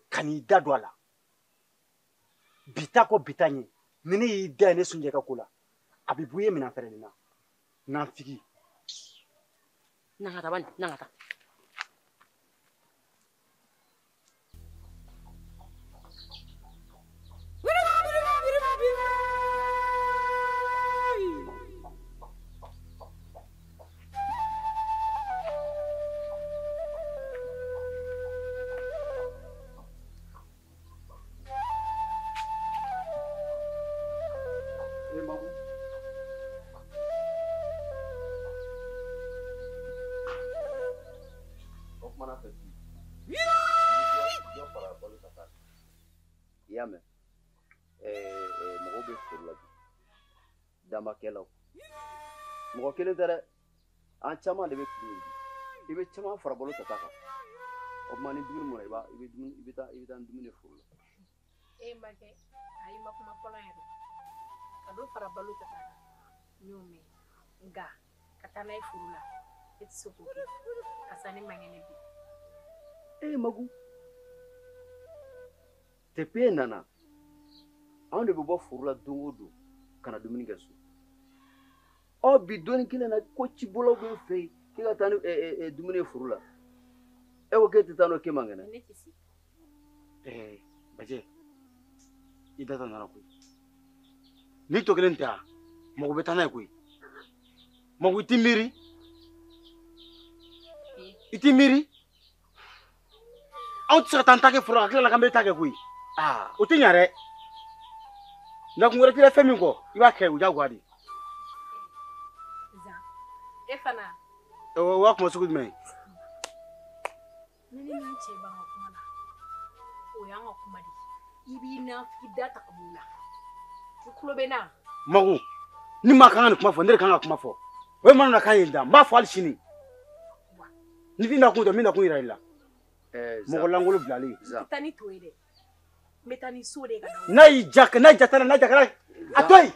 ka n'i da don a la. Bi ta kɔ bi ta ɲɛ, ni ne y'i da ye ne Sunjɛ ka ko la, a bɛ bɔ i ye minɛn fɛrɛlen na. Nafigi. N'an ka taa bani, n'an ka taa. I y'a mɛn, mɔgɔw bɛ foro la bi, damakɛlaw, mɔgɔ kelen tɛ dɛ, an caman de bɛ fili bi, i bɛ caman fara bolo ta kan. O tuma ni dumuni mɔna i bɛ taa ni dumuni ye foro la. E ma kɛ ayi ma kuma fɔlɔ yɛrɛ ka dɔ fara balo ta kan n y'o mɛn nka ka taa n'a ye foro la e tɛ se k'o kɛ karisa ne man kɛnɛ bi. E Magu depuis e nana anw de bɛ bɔ foro la don o don ka na dumuni kɛ so. Ɔ bi donni kelen na ko cibolaw bɛ n fɛ yen k'i ka taa ni dumuni ye foro la. E ko k'e tɛ taa n'o k'e man kɛnɛ. Ne tɛ se. Bajɛ i da t'a nana koyi. N'i tɔ kelen tɛ yan mɔgɔ bɛ taa n'a ye koyi. Mɔgɔ i t'i miiri. I t'i miiri. Anw tɛ se ka taa an ta kɛ foro la ka tila k'an bɛ ta kɛ koyi. O tɛ ɲa dɛ. Nakun wɛrɛ t'i la fɛn min kɔ i b'a kɛ o diyagoya de. Zan e fana. O b'a kuma sugu jumɛn ye? Ni ne ni n cɛ b'an ka kuma la o y'an ka kuma de ye. I b'i nafigi da ta ka b'o la. I tulo bɛ n na. Magu ni maa kan ka nin kuma fɔ ne de kan ka kuma fɔ. O ye maa min kan ye da n b'a fɔ hali sini. Ni t'i nakun dɔn n bɛ nakun yira i la. Mɔgɔ lankolon bilalen. N tɛ taa ni to ye dɛ. N bɛ taa ni so de ye ka na. N'a y'i ja n'a ja t'a la n'a ja kɛra a to yen.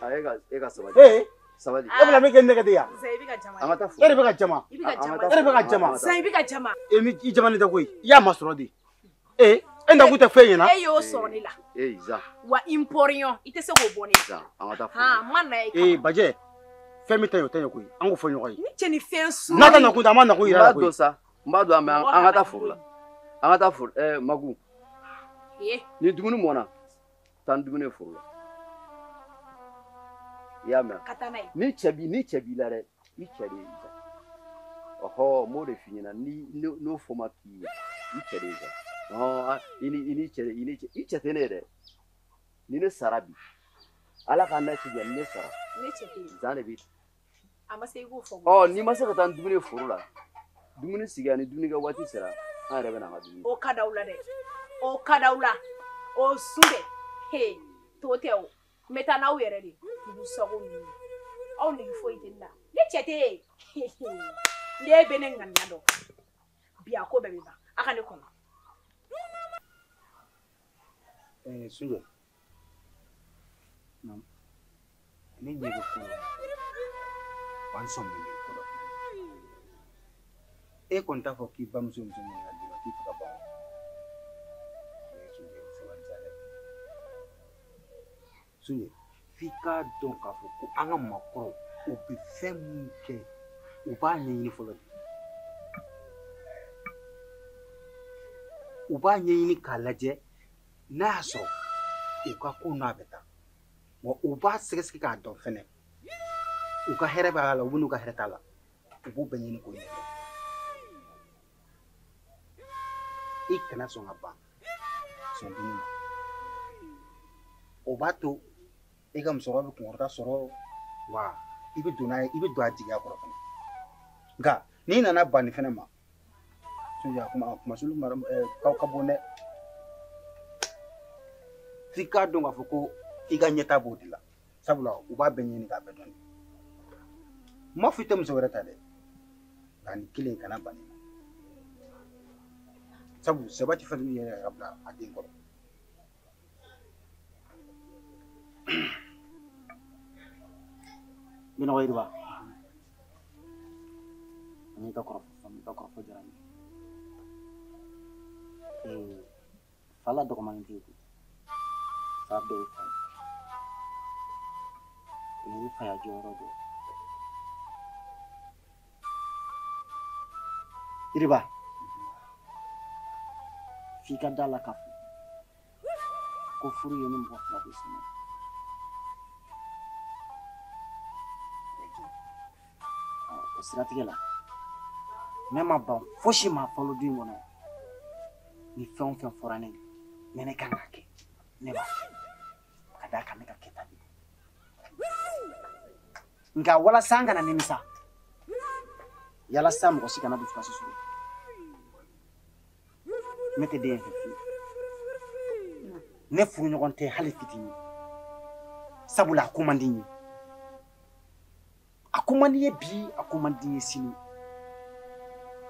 E ka sabali. Sabali. E bɛna min kɛ nɛgɛ de yan. Zan i bɛ ka jama. An ka taa foro. E de bɛ ka jama. I bɛ ka jama. E de bɛ ka jama. Zan i bɛ ka jama. E ni i jamani tɛ koyi i y'a masɔrɔ de. E nakun tɛ foyi ɲɛna. E y'o sɔrɔ ne la. Zan. Wa i n pɔriyɔn i tɛ se k'o bɔ ne la. Zan an ka taa foro. Han n ma na e kama. Bajɛ fɛn min ta ye o tɛ ɲɛ koyi an k'o fɔ ɲɔgɔn ye. Ni cɛ ni fɛn su. N'a tɛ nakun tɛ an b'a nakun yira la koyi. N b'a dɔn sa n b'a dɔn mais an ka taa foro la. An ka taa foro Magu. Ni dumuni mɔna taa ni dumuni ye foro la. I y'a mɛn? Ka taa n'a ye. Ni cɛ b'i la dɛ i cɛ de y'i ja. Ɔhɔ n b'o de f'i ɲɛna ni n'o fɔ ma k'i ye i cɛ de y'i ja. Ɔhɔn i ni cɛ i cɛ tɛ ne ye dɛ. Ni ne sara bi Ala k'an n'a ci jɛ ni ne sara. Ne cɛ tɛ yen. Zan de b'i. A ma se i k'o fɔ. Ɔ n'i ma se ka taa ni dumuni ye foro la dumuni sigi ani dumuni kɛ waati sera an yɛrɛ bɛ na an ka dumuni. O ka d'aw la dɛ. O ka d'aw la. O sun dɛ. He to tɛ o. N bɛ taa n'aw yɛrɛ de. Dugu sago ninnu. Aw nege foyi tɛ ne la. Ne cɛ tɛ yen. Ne bɛ ne ŋaniya dɔn. Bi a ko bɛɛ bɛ ban. A ka ne kɔnɔ. Sunjɛ. Ne ɲɛ bɛ ko la. Wa n sɔminen bɛ ko dɔ fana na. E kɔni t'a fɔ k'i bamuso muso min ka d'i ma k'i fɛ ka ban o. Sunjɛ sabali sa dɛ. Sunjɛ f'i k'a dɔn k'a fɔ ko an ka maakɔrɔw u bɛ fɛn min kɛ u b'a ɲɛɲini fɔlɔ de. U b'a ɲɛɲini k'a lajɛ n'a y'a sɔrɔ u ka ko n'a bɛ taa. Wa u b'a sɛgɛsɛgɛ k'a dɔn fɛnɛ u ka hɛrɛ b'a la u n'u ka hɛrɛ t'a la u b'o bɛɛ ɲini k'o ɲɛdɔn. I kana sɔn ka ban sɔn dumuni ma. O b'a to i ka musokɔrɔba bɛ kunkɔrɔta sɔrɔ wa i bɛ don n'a ye i bɛ don a jigiya kɔrɔ fɛnɛ. Nka n'i nana ban nin fɛnɛ ma Sunjɛ a kumasulu mara ka bon dɛ. F'i k'a dɔn k'a fɔ ko i ka ɲɛta b'o de la sabula u b'a bɛɛ ɲini k'a bɛɛ dɔn. N m'a fɔ i tɛ muso wɛrɛ ta dɛ nka nin kelen kana ban nin ma sabu sɛba tɛ fɛn min yɛrɛ ka bila a den kɔrɔ. Binɔgɔ Yiriba n y'i ka kɔrɔfɔ faamu i ka kɔrɔfɔ diyara n ye. Fa la dɔgɔmanin tɛ yen koyi. Fa bɛɛ ye fa ye. O ye faya jɔyɔrɔ dɔ ye. Yiriba f'i ka da la k'a fɔ ko furu ye ni mɔgɔ fila de sɔnna. O siratigɛ la ne ma ban fosi ma fɔlɔ du in kɔnɔ ni fɛn o fɛn fɔra ne ye ni ne kan k'a kɛ ne b'a kɛ ka d'a kan ne ka kɛta de don. Nka walasa an kana nimisa yalasa mɔgɔ si kana dusukasi sɔrɔ ne tɛ den fɛ fiyewu. Ne furuɲɔgɔn tɛ hali fitinin sabula a ko man di n ye. A ko man di n ye bi a ko man di n ye sini.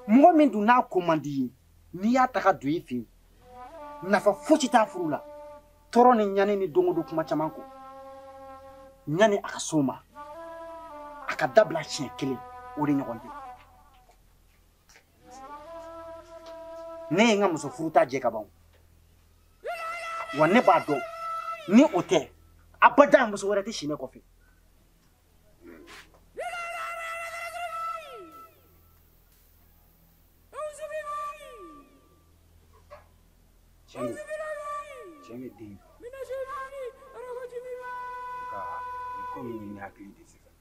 Mɔgɔ min dun n'a ko man di i ye N'i y'a ta ka don i fɛ yen, nafa fosi t'a furu la. Tɔɔrɔ ni ɲani ni don o don kuma caman kɔ. Ɲani a ka s'o ma, a ka dabila siɲɛ kelen, o de ɲɔgɔn tɛ. Ne ye n ka muso furuta jɛ ka ban. Wa ne b'a dɔn ni o tɛ, abada muso wɛrɛ tɛ si ne kɔfɛ. Tiɲɛ bɛ den nka nin ko min ye ne hakili de sisan.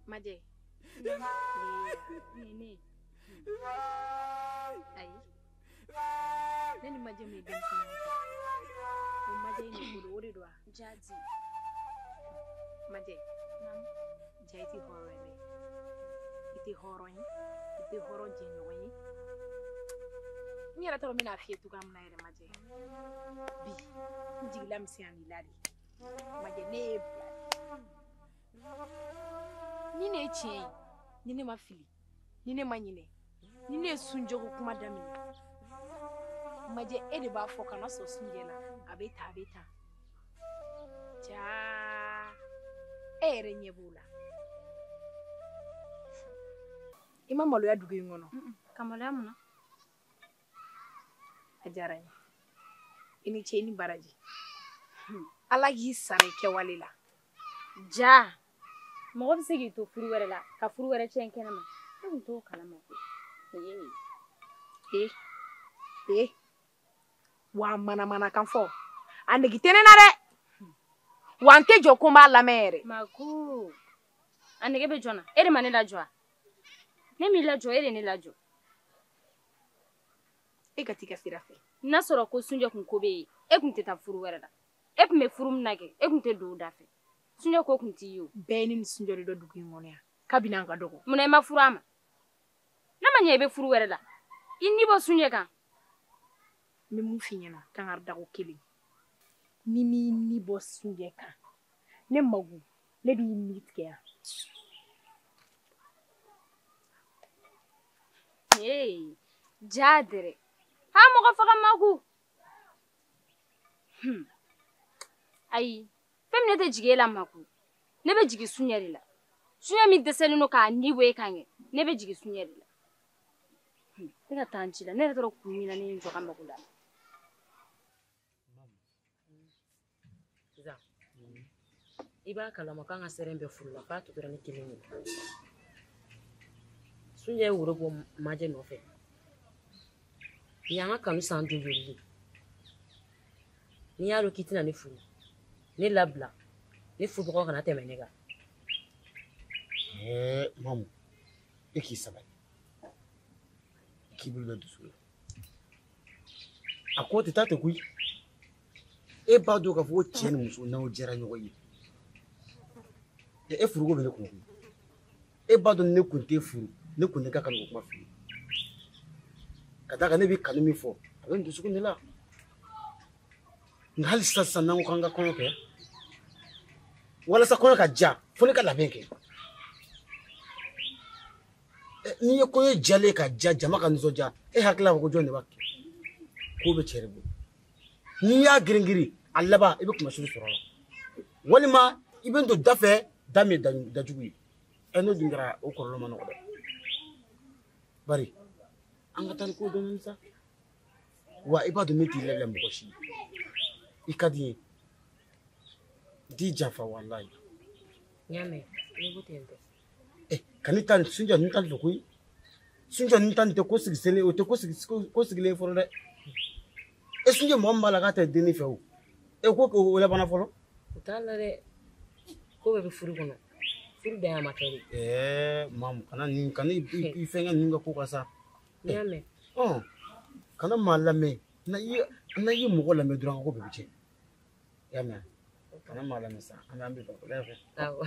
Majɛ. Ne. Ayi. Ne ni Majɛ min ye denmisɛnnin ye. O Majɛ in de bolo o de don wa? Jadi. Majɛ. Ja i tɛ hɔrɔn ye dɛ. I tɛ hɔrɔn ye. I tɛ hɔrɔn jɛɲɔgɔn ye. N yɛrɛ t'a dɔn n bɛna f'i ye cogoya min na yɛrɛ Majɛ. Bi n jigila misɛnyal'i la de. Majɛ ne y'e bila de. Ni ne ye tiɲɛ ye, ni ne ma fili, ni ne ma ɲinɛ, ni ne ye sunjɛko kuma daminɛ, Majɛ e de b'a fɔ kana sɔn sunjɛ la, a bɛ tan a bɛ tan. Jaa, e yɛrɛ ɲɛ b'o la. I ma maloya dugu in kɔnɔ? Ka maloya mun na? A diyara n ye. I ni ce i ni baraji. Ala k'i sara i kɛwale la. Ja. Mɔgɔ bɛ se k'i to furu wɛrɛ la ka furu wɛrɛ tiɲɛ kɛnɛ ma, ne tun t'o kalama koyi. Ee wa manamanakan fɔ a nege tɛ ne na dɛ, wa n tɛ jɔ ko n b'a lamɛn yɛrɛ. Mako, a nege bɛ jɔn na? E de ma ne lajɔ wa? Ne m'i lajɔ, e de ne lajɔ. E ka t'i ka sira fɛ. N'a sɔrɔ ko Sunjɛ kun ko bɛ yen, e kun tɛ taa furu wɛrɛ la. E kun bɛ furu min na kɛ, e kun tɛ don o da fɛ. Sunjɛ ko kun t'i ye o. Bɛɛ ye ne ni Sunjɛ de dɔn dugu in kɔnɔ yan. Kabini an ka dɔgɔ. Munna i ma furu a ma? N'a ma ɲɛ i bɛ furu wɛrɛ la, i ni bɔ Sunjɛ kan. N bɛ mun f'i ɲɛna kangari dago kelen. Ni m'i ni bɔ Sunjɛ kan, ne Magu, ne b'i ni tigɛ yan. Ee, ja dɛrɛ. Ha mɔgɔ faga Magu. Ayi. Fɛn min ne tɛ jigin e la Magu, ne bɛ jigin Sunjɛ de la. Sunjɛ min dɛsɛlen don k'a ni bɔ e kan kɛ, ne bɛ jigin Sunjɛ de la. Ne ka taa n ci la, ne yɛrɛ t'a dɔn kun min na ne ye n jɔ ka Magu la. Sisan, i b'a kalama k'an ka sɛrɛn bɛɛ furu la k'a tɔ tora ne kelen ye. Sunjɛ ye woro bɔ Majɛ nɔfɛ. Nin y'an ka kanu san joli joli ye. N'i y'a dɔn k'i tɛna ne furu, ne labila, ne furubagaw kana tɛmɛ ne kan. Mamu, e k'i sabali. I k'i bolo da dusu la. A ko tɛ taa ten koyi. E b'a dɔn k'a fɔ ko cɛ ni muso n'aw jɛra ɲɔgɔn ye. E furuko bɛ ne kun koyi. E b'a dɔn ne kun tɛ furu, ne kun tɛ ka kanu ko kuma f'i ye. Ka d'a kan ne bɛ kanu min fɔ, a bɛ n dusukun de la. Nka hali sisan sisan n'an ko k'an ka kɔɲɔ kɛ, walasa kɔɲɔ ka diya, fo ne ka labɛn kɛ. N'i ye kɔɲɔ jalen ka diya, jama ka nisɔndiya, e hakili b'a fɔ ko jɔn de b'a kɛ? Ko bɛ cɛ de bolo. N'i y'a girin-girin, a laban i bɛ kumasuli sɔrɔ a la. Walima i bɛ n don da fɛ, da min ye dajugu ye. N'o dun kɛra, o kɔlɔlɔ ma nɔgɔ dɛ. Bari, an ka taa ni ko dɔɔni sa. Wa i b'a dɔn ne t'i labila mɔgɔ si ye. I ka di n ye. N t'i janfa walayi. N y'a mɛn, ne ko ten tɛ. Ka ne ta Sunjɛ ninnu ta fɛ koyi. Sunjɛ ninnu ta nin tɛ ko sigi selen, o tɛ ko sigilen fɔlɔ dɛ. E Sunjɛ mɔgɔ min b'a la k'a tɛ denni fɛ o. E ko k'o labanna fɔlɔ. O t'a la dɛ. Ko bɛɛ bɛ furu kɔnɔ. Furu dan ma kɛ de. Mamu, kana nin, kana i fɛnkɛ ninnu ka ko kan sa. N y'a mɛn. Kana maa lamɛn. N'a ye mɔgɔ lamɛn dɔrɔn, ko bɛɛ bɛ tiɲɛ. I y'a mɛn? Kana maa lamɛn sa, an bɛ baro la fɛ. Awɔ.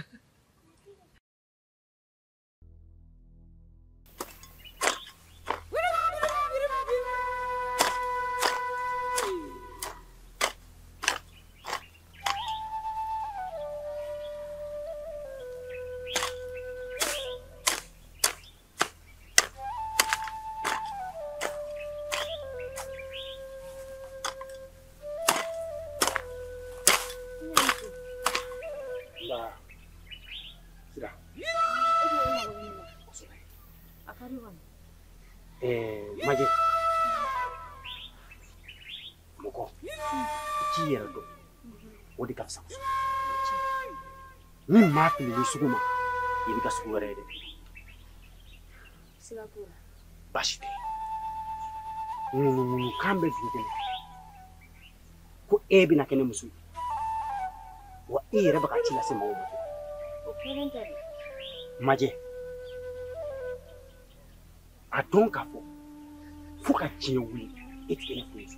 Majɛ, mɔgɔ i k'i yɛrɛ dɔn, o de ka fisa kosɛbɛ. Ni maa filila sugu ma, i bɛ ka sugu wɛrɛ ye dɛ. Siga t'o la. Baasi tɛ. Ŋunuŋunukan bɛ dugu kɔnɔ ko e bɛna kɛ ne muso ye, wa e yɛrɛ bɛ ka ci lase mɔgɔw ma. O kɛlen tɛ dɛ. Majɛ, a dɔn k'a fɔ fo ka diɲɛ wuli e tɛ kɛ ne furu ye.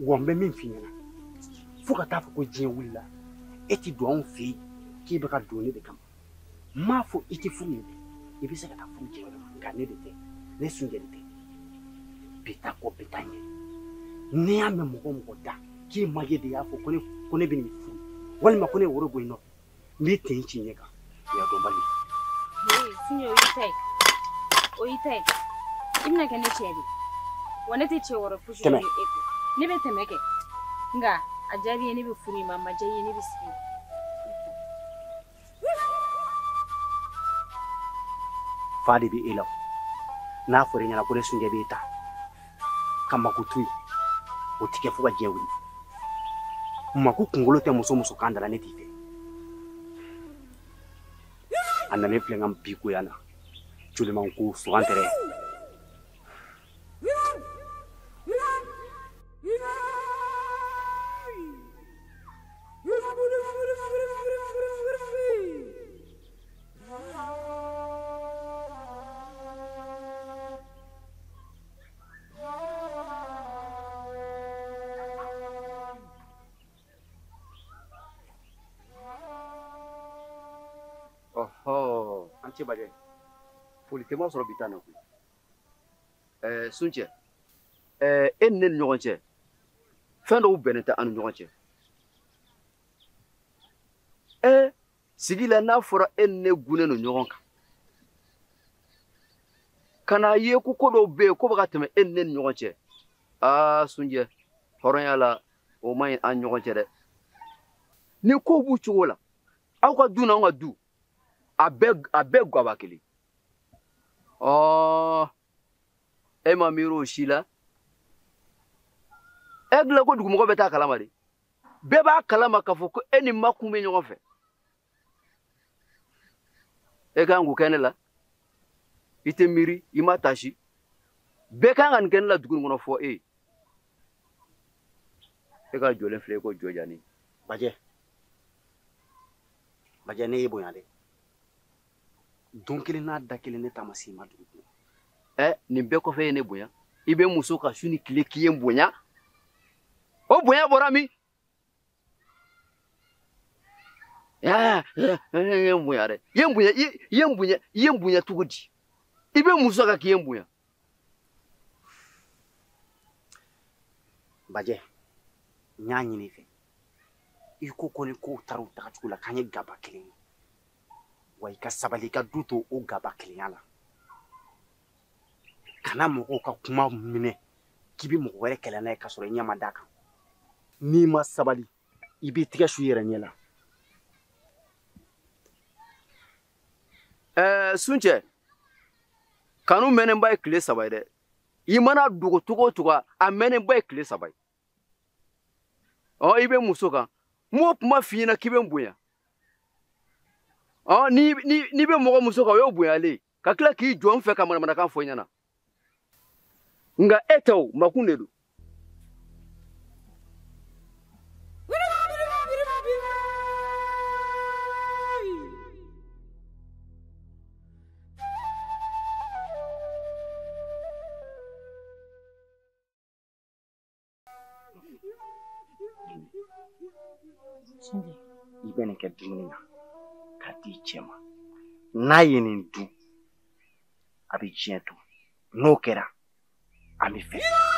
Wa n bɛ min f'i ɲɛna, fo ka taa fɔ ko diɲɛ wulila e tɛ don anw fɛ yen k'e bɛ ka don ne de kama. N m'a fɔ i tɛ furu ye dɛ, i bɛ se ka taa furu cɛ wɛrɛ ma, nka ne de tɛ, ne Sunjɛ de tɛ. Bi taa kɔ, bi taa ɲɛ. N'i y'a mɛn mɔgɔ o mɔgɔ da k'i Majɛ de y'a fɔ ko ne bɛ n'i furu walima ko ne ye woro bɔ i nɔfɛ, n b'i ten ci ɲɛ kan, o y'a dɔnbali ye. Sunjɛ, o y'i ta ye. O y'i ta ye. I bɛna kɛ ne cɛ de ye. Wa ne tɛ cɛ wɛrɛ fosi dɔn ni e tɛ. Ne bɛ tɛmɛ kɛ. Nka a diyara i ye ne bɛ furu i ma, a ma diya i ye ne bɛ sigi. Fa de bɛ e la. N'a fɔra i ɲɛna ko ne Sunjɛ b'e ta ka mako to yen, o tɛ kɛ fo ka diɲɛ wuli. Mako kunkolo tɛ muso kan da la, ne t'i fɛ. A nalen filɛ n ka bi goya la. Joliman ko sugan tɛrɛ. Ɔhɔ, an cɛ Bajɛ. Foli tɛ ma sɔrɔ bi ta na koyi. Suncɛ, e ni ne ni ɲɔgɔn cɛ, fɛn dɔw bɛnnen tɛ an ni ɲɔgɔn cɛ. Sigi la n'a fɔra e ni ne gunnen don ɲɔgɔn kan, ka n'a ye ko ko dɔw bɛ yen ko bɛ ka tɛmɛ e ni ne ni ɲɔgɔn cɛ. Aa Sunjɛ, hɔrɔnya la o man ɲi an ni ɲɔgɔn cɛ dɛ. Ni kow b'u cogo la, aw ka du n'anw ka du, a bɛɛ gaba kelen. Ɔ e ma miiri o si la. E dilan ko dugumɔgɔ bɛ taa kalama de. Bɛɛ b'a kalama k'a fɔ ko e ni Makun bɛ ɲɔgɔn fɛ. E kan k'o kɛ ne la. I tɛ miiri, i ma tasi. Bɛɛ kan ka nin kɛ ne la dugu in kɔnɔ fɔ e ye. E ka jɔlen filɛ i ko jɔjani. Bajɛ, Bajɛ, ne y'e bonya dɛ. Don kelen n'a da kelen ne ta ma se i ma dugu kɔnɔ. Nin bɛɛ kɔfɛ e ye ne bonya. I bɛ muso ka su ni tile k'i ye n bonya. O bonya bɔra min? I ye n bonya dɛ. I ye n bonya, i ye n bonya, i ye n bonya cogo di? I bɛ muso ka k'i ye n bonya. Bajɛ, n y'a ɲini i fɛ. I ko ni kow taara u tagacogo la k'an ye gaba kelen ye. Wa i ka sabali, i ka du to o gaba kelenya la. Kana mɔgɔw ka kuma minɛ k'i bɛ mɔgɔ wɛrɛ kɛlɛ n'a ye k'a sɔrɔ i ɲɛ ma d'a kan. N'i ma sabali, i b'i tigɛ su i yɛrɛ ɲɛ la. Suncɛ, kanu mɛnenba ye tile 3 ye dɛ. I mana dogo cogo o cogo, a mɛnenba ye tile 3 ye. Ɔ i bɛ muso kan, n m'o kuma f'i ɲɛna k'i bɛ n bonya. Ɔ n'i bɛ mɔgɔ muso kan, o y'o bonyalen ye. Ka tila k'i jɔ n fɛ ka manamanakan fɔ n ɲɛna. Nka e tɛ o, Makun de don. I bɛ nin kɛ dumuni na k'a di i cɛ ma. N'a ye nin dun, a bɛ diɲɛ dun. N'o kɛra, an bɛ fɛ.